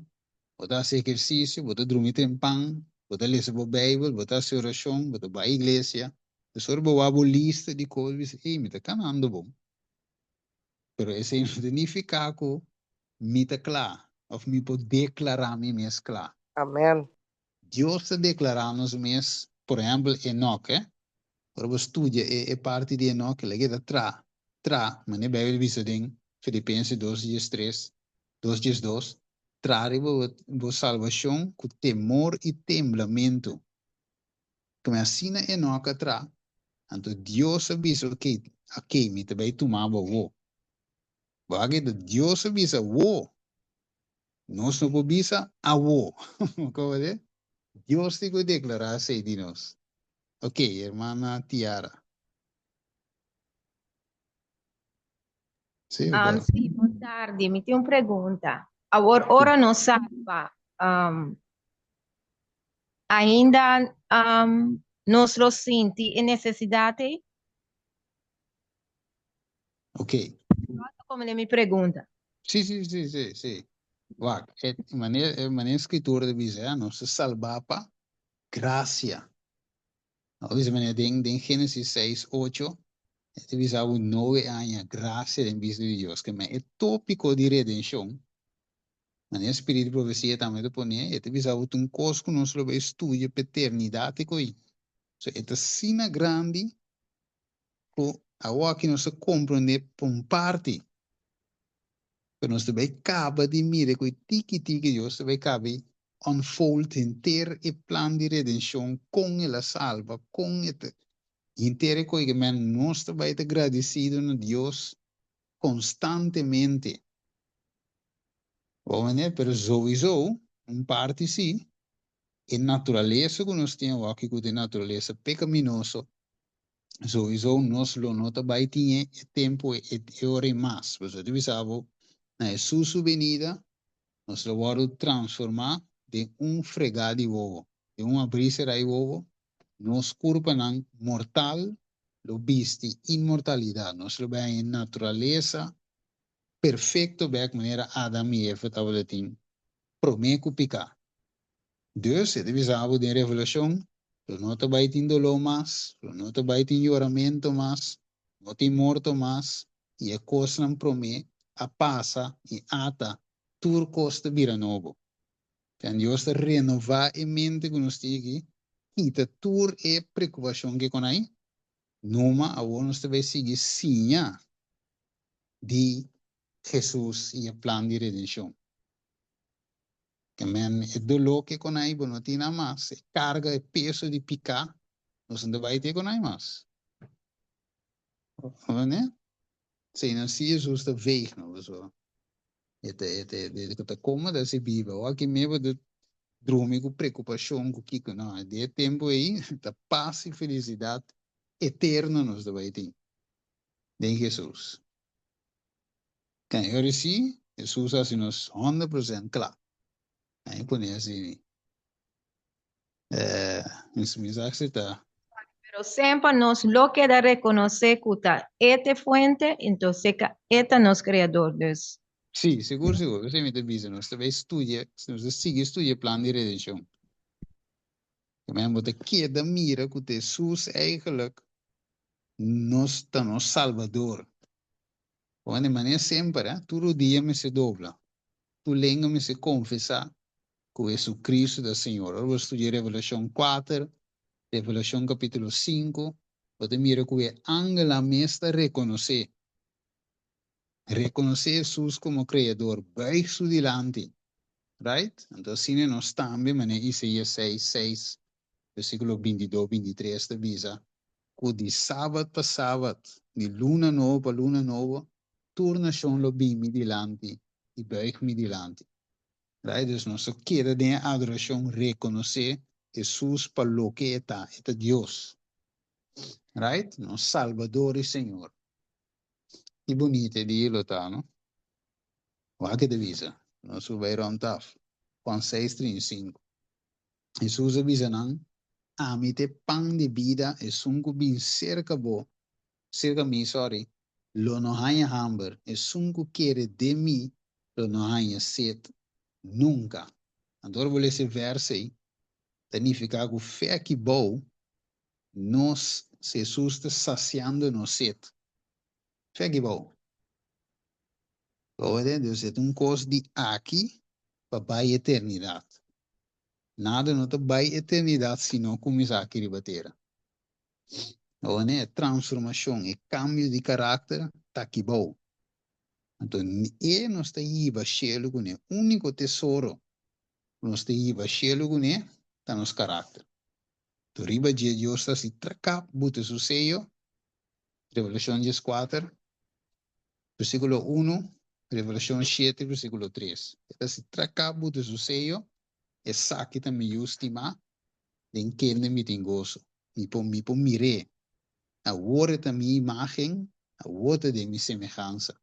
A: bo ta haci ehercicio, bo ta drumi tempan, bo ta lesa bo Bijbel, bo ta haci oracion, bo ta bai iglesia. Dus ora bo wak bo lista di cos, bo bisa, ey, mi ta canando bon. Pero esey no ta nifica cu mi ta cla of mi por declara mi mes cla.
C: Amen.
A: Dios ta declara nos mes, por ehempel, Enoch, eh. Ora bo studia e e parti di Enoch, el a keda tra, tra, manera Bijbel bisa den Filipenses dos diestres, dos diesdos, Tra riba bo bo salbacion cu temor i temblamentu. Como asina Enoch a tra, anto Dios a bisa, ok, ok, mi ta bay tuma bo awo. Bo a keda Dios a bisa awo. Nos no por bisa awo. Como de? Dios tin cu declara esey di nos. Ok, hermana Tiara. Sí,
E: Um, sí, bon tardi. Mi tin un pregunta. Awor, ora nos salba, um, ainda um, nos lo sinti e necesidad ei?
A: Ok.
E: Como de mi pregunta.
A: Sí, sí, sí, sí, sí. Wak, e manera, e manera escritura ta bisa, eh, nos ta salbá pa gracia. No bisa manera den, den Génesis 6, 8, e ta bisa bo Noe aña gracia den bista di Dios. Ke men e tópiko di redenshon, manera Spiritu di Profesia tambe ta pone, e ta bisa bo ta un kos ku nos lo bai studia pa eternidat e koi. So e ta asina grandi ku awoki nos ta komprondé pa un parti, pero nos ta bai kaba di mira ku e tiki tiki Dios ta bai kaba di unfold henter e plan di redenshon, kon el a salba, kon e ta henter e koe ke men nos ta bai ta gradesido na Dios. konstantemente. Bo manera, pero souiso un parti sí, e naturalesa ku nos tin awor ku ta e naturalesa pekaminoso, souiso nos lo no ta bai tin e tempu e e ora ei mas. Pasobra ta bisa bo, na Hesus su benida, nos lo wòrdu transformá den un fregá di wowo, den un abrí será di wowo, nos kurpanan mortal lo bisti inmortalidat, nos lo bai haña e naturalesa perfekto bèk manera Adam i Eva tabata tin promé ku piká. Dus, e ta bisa bo den Revelashon, lo no ta bai tin doló mas, lo no ta bai tin yoramentu mas, no tin morto mas, i e kosnan promé a pasa i ata tur kos ta bira nobo. Ten Dios ta renová e mente ku nos tin aki, kita tur e preokupashon ke kon ai, numa awor nos ta bai sigui siña di Hesus i e plan di redenshon. Ke men e doló ke kon ai bo no tin nan mas, e karga, e peso di piká, nos no ta bai tin kon ai mas. Comprende? Si nan si Hesus ta veeg no pasobra e ta e ta e ta koma ta hasi biba. Awor aki me bo ta drumi ku preokupashon ku kiko no. Den e tempu ei ta pas i felisidat eterno nos ta bai tin den Hesus. Kan e ora si Hesus a hasi nos 100% kla. Kan e pone asina. Eh, mis mensahe ta.
E: Pero semper nos lo keda rekonosé ku ta E ta e fuente, entonces ka E ta nos Kreador. Dus.
A: Sí, sigur, sigur. Esei mi ta bisa. Nos ta bai studia, nos ta sigui studia e plan di redenshon. Amen. Bo ta keda mira ku ta Hesus eigenlijk nos ta nos Salbador. Bon, di manera semper, eh, tur rodia mester dobla, tur lenga mester konfesá ku Jesucristo ta Señor. Ora bo studia Revelashon kuater, Revelashon kapítulo sinku, bo ta mira ku e angelnan mes ta rekonosé, rekonosé Hesus komo Kreador, buig su dilanti. Right? Anto asina nos tambe, manera Isaías seis, seis, versíkulo bintidos, bintitres ta bisa, ku di sabat pa sabat, di luna nobo pa luna nobo, tur nashon lo bin mi dilanti i buig mi dilanti. Right? Dus nos ta keda den e adorashon rekonosé Hesus pa loke e ta, e ta Dios. Right? Nos Salbador i Señor. Ki bunita e dia lo ta, no? Wak e ta bisa. Nos por bai rònt af. Juan seis, 35. Hesus a bisa nan, Ami ta e pan di bida, esun ku bin serka bo, serka mi, sorry, lo no haña hamber, esun ku kere den mi lo no haña set nunka. Anto ora bo lesa e vèrs ei, ta nifiká ku fe aki bou nos, Hesus ta sasiando nos set. Fe aki bou. Bo wak Dus e ta un kos di aki pa bai eternidat. Nada no ta bai eternidat si no kuminsá aki riba tera. Awor e transformashon, e kambio di karakter ta aki bou. Anto e nos ta hiba shelu kuné. Úniko tesoro ku nos ta hiba shelu kuné ta nos karakter. Anto riba dje Dios ta hasi trakap buta su seyo, Revelashon dieskuater, versíkulo unu, Revelashon shete, versíkulo tres. E ta hasi trakap buta su seyo, Esaki ta mi yu stimá, den kende mi tin goso. Mi por mi por mir'é. Awor e ta mi imágen, awor ta den mi semehansa.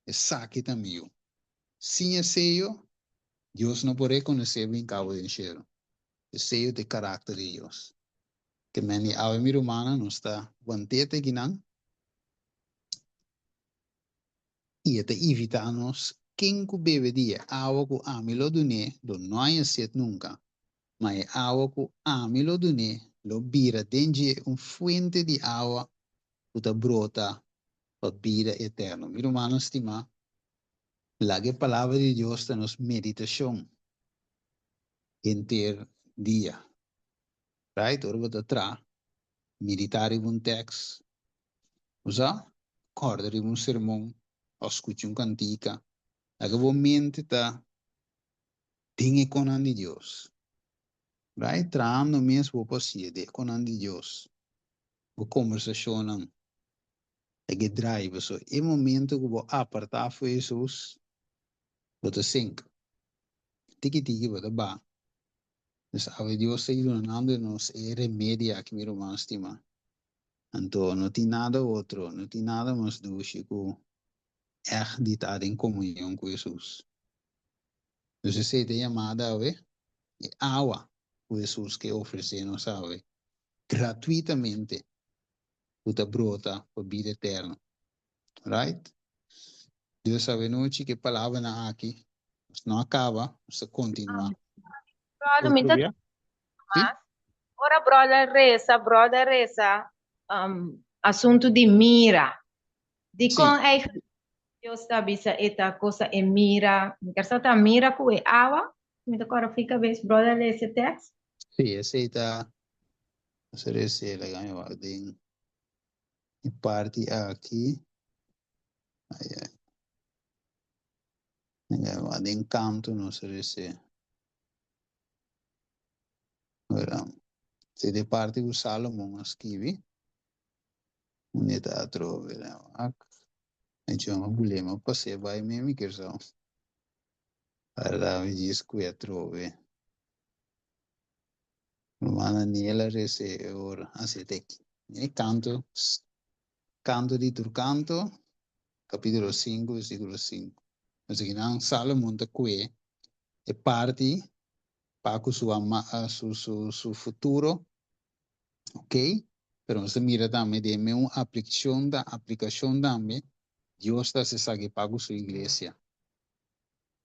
A: Esaki ta mi yu. Sin e seyo, Dios no por rekonosé bo hinká bo den shelu. E seyo ta e karakter di Dios. Ke men di awe mi rumannan, nos ta want'é te kinan i e ta invitá nos, Ken ku bebe di e awa ku ami lo dun'é lo no haña set nunka, ma e awa ku ami lo dun'é lo bira den dje un fuente di awa ku ta brota pa bida eterno. Mi rumannan stimá, laga e Palabra di Dios ta nos meditashon henter dia. Right? Ora bo ta traha, meditá riba un tèks, usa, kòrda riba un sermon òf skucha un kantika. Laga bo mente ta den e konan di Dios. Right? Trahando mes bo por siña den e konan di Dios. Bo kombersashonnan. Lag'é drai, pasobra e momento ku bo apartá for Hesus, bo ta sink. Tiki tiki bo ta baha. Dus awe Dios ta yunando nos e remedi aki, mi ruman stimá. Anto no tin nada otro, no tin nada mas dushi ku ègt di ta den komunion ku Hesus. Dus esei ta e yamada awe, e awa ku Hesus ke ofresé nos awe gratuitamente ku ta brota pa bida eterno. Right? Dios awe nochi ku e palabranan aki nos no a kaba, nos ta kontinuá
E: Brother, mi
A: otro
E: ta
A: bia. Sí?
E: mas. Ora brother resa, brother resa um, asuntu di mira. Dikon
A: Sí.
E: eigenlijk Dios ta bisa e ta cosa e mira? Mi ker sa ta mira ku e awa? Mi ta kòrda fi kabes, brother lesa e tekst.
A: Sí, esei ta, nos a resa laga mi wak den e parti aki. Ai, ai. Laga mi wak den kanto nos a resa. Ora, esei ta e parti ku Salomon a skibi. Unde ta atrobe la wak. E chon a bule ma pas'é bai mi mi kier sa. Arda mi djis ku e atrobe. Ruman Daniel a rese e ora. Así ta aki. E kanto, Kanto di tur kanto, kapítulo sinku, versíkulo sinku. Esaki nan Salomon ta kue e parti pa ku su ama, su, su, su futuro. Ok, pero nos ta mira tambe den meun aplikshon ta aplikashon tambe Dios ta hasi esaki pa ku su iglesia.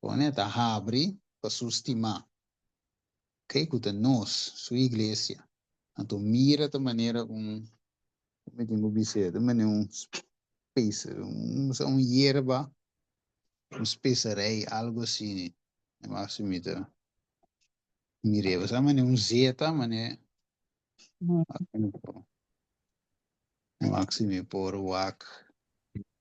A: Pone ta habri pa su stimá, ok, ku ta nos, su iglesia. Anto mira ta manera un, mi tin ku bis'é, ta manera un spese, un un yerba, un speserei, algo asina. E mas si mi ta. Mir'é, bo sa manera un zeta, manera wak si mi por wak.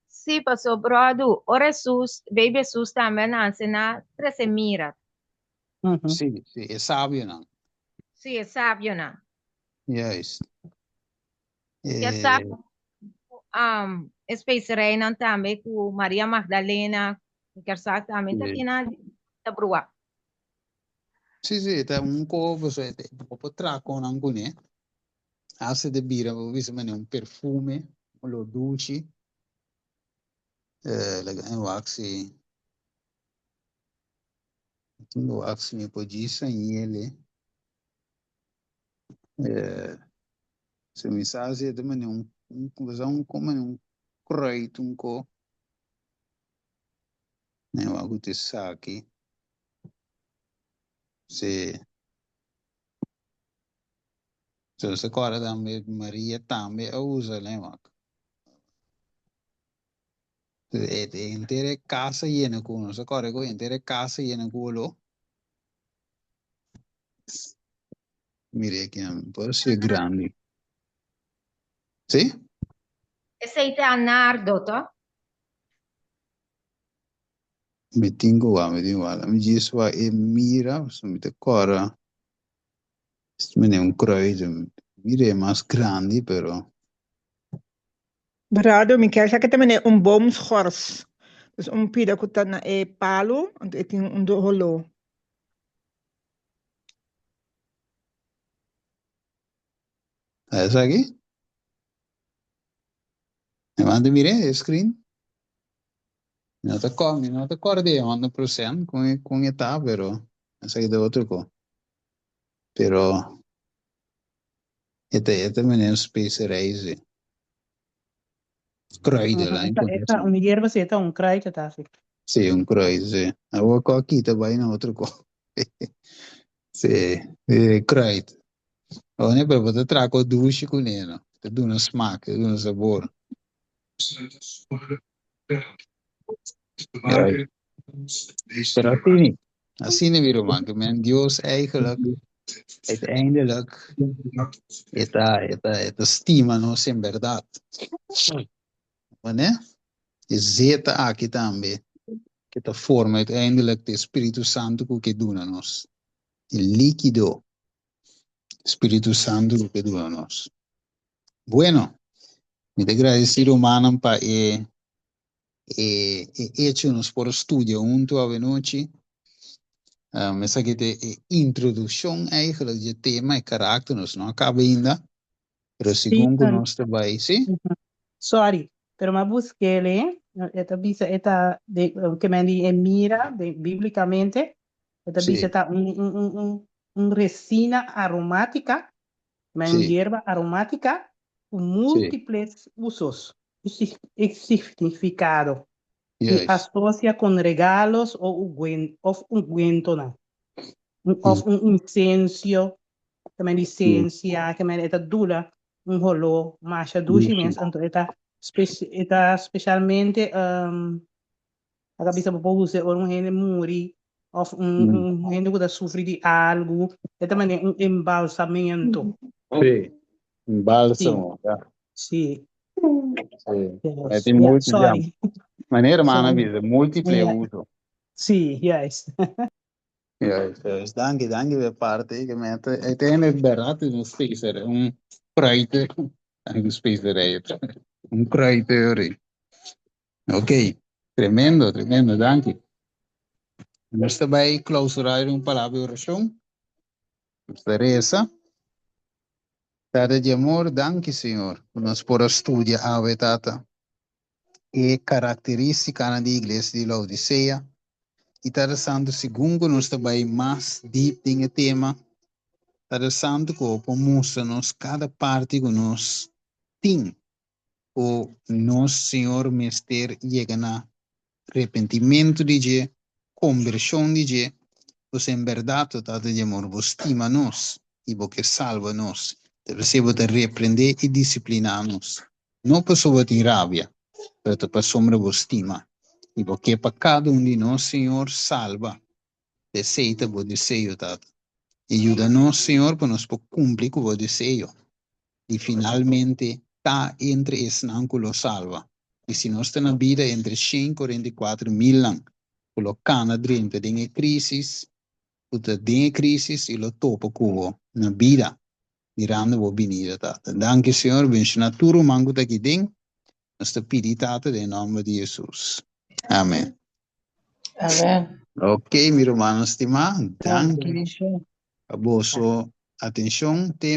E: Sí, paso brodu, ora Hesus, baby Hesus tambe a nanse na trese mira.
A: Sí, sí, e sabionan.
E: Sí, e sabionan.
A: Juist.
E: Ya sa um, e speserijnan tambe ku Maria Magdalena, mi kier sa tambe ta tin ta brua.
A: Sí, sí, ta un ko, pasobra e bo por traha konan kuné. Hasta ta bira, bo bisa manera un perfume, un olor dushi. Laga mi wak si, mi wak si mi por djis hañ'el. Si mi sa si e ta manera un, un, un, un kruid un ko. Mi wak ku ta esaki. Sí. So se kòrda tambe Maria tambe a usa lema. E henter e kasa yena ku nos a kòrda ku henter e kasa yena ku oló. Mira aki nan por si grandi. Sí?
E: Esei ta nardo, to?
A: Mi tin ku wak, mi tin ku wak. Mi djis wak e mira, pasobra mi ta kòrda mene un kruid, mira e mas grandi pero.
F: Brado, mi kier sa ke ta mene un boomschors. Dus un pida ku ta na e palu, anto e tin un holó.
A: Esaki? Mi manda mir'é e screen. Mi no ta kò, mi no ta kòrda e honderd procent kon e kon e ta, pero esaki ta otro ko. Pero e ta e ta manera un specerij si. Kruiden la
D: E ta e ta un yerba si e ta un kruid e ta si.
A: Si un kruid si. Awor kò kita bai na otro ko. Si e kruid. Awor pero bo ta traha ko dushi kuné no. Ta duna smak, ta duna sabor. Pero asina, asina mi ruman, ke men Dios eigenlijk, uiteindelijk, e ta, e ta, e ta stima nos en berdad. Wanneer? E zeta aki tambe, ke ta forma uiteindelijk de Spiritu Santu ku ke duna nos. E likido Spiritu Santu ku ke duna nos. Bueno. Mi ta gradisí rumannan pa e e e hecho nos por studia huntu awenochi. Um, esaki ta e introdukshon eigenlijk di e tema, e karakter, nos no a kaba ainda, pero segun ku
D: Peter,
A: nos ta bai, sí?
D: Sorry, pero m'a busk'é, e ta bisa e ta de ke men di e mira de bíblicamente, e ta bisa
A: Sí,
D: ta un un un un un resina aromática, men un
A: sí,
D: yerba aromática ku
A: sí,
D: múltiples usos y y significado y
A: juist.
D: asocia con regalos o uguen of ungüentonan, un of
A: Mm,
D: un incencio, ke men di
A: sí,
D: sensia, ke men e ta duna un holó masha dushi
A: dushi.
D: mes, anto e ta e ta specialmente a ta bisa bo por usa ora un hende muri of un
A: Mm.
D: un hende ku ta sufri di algu, e ta manera un embalsamento.
A: Sí, un
D: Sí,
A: bálsamo, ja.
D: sí.
A: Sí. E
D: Yes.
A: tin
D: Yeah,
A: multi, ja.
D: sorry.
A: Manera hermana
D: Sorry.
A: bisa, múltiple
D: Yeah.
A: uso.
D: Sí, juist.
A: Juist, juist. Danki, danki pa e parti ke mi ta uiteindelijk berdad is un specerij, un kruid, un specerij, un kruidteorie. Ok, tremendo, tremendo, danki. Nos ta bai clausurar un palabra di oracion. Nos ta reza. Tata di amor, danki Señor, ku nos por a studia awe, Tata, e karakterístikanan di Iglesia di Laodisea. I Tata Santu, segun ku nos ta bai mas diep den e tema, Tata Santu, ku bo por mustra nos kada parti ku nos tin ku nos Señor mester yega na repentimentu di dje, kombershon di dje, pues en bèrdat, o Tata di amor, bo stima nos i bo ke salba nos, ta p'esei bo ta reprendé i disipliná nos, no pasobra bo tin rabia, pero ta pasobra bo stima i bo ke pa kada un di nos, Señor, salba. Esei ta bo deseo, Tata. I yuda nos, Señor, pa nos por kumpli ku bo deseo i finalmente ta entre esnan ku lo salba. I si nos ta na bida entre 144 milnan ku lo kana drenta den e krísis, ku ta den e krísis i lo topa ku bo na bida, mirando bo binida, Tata. Danki, Señor. Benshoná tur ruman ku ta aki den. Nos ta pidi, Tata, den nòmber di Hesus. Amen.
G: Amen.
A: Ok, mi rumannan stimá, danki pa boso atenshon. Tempu.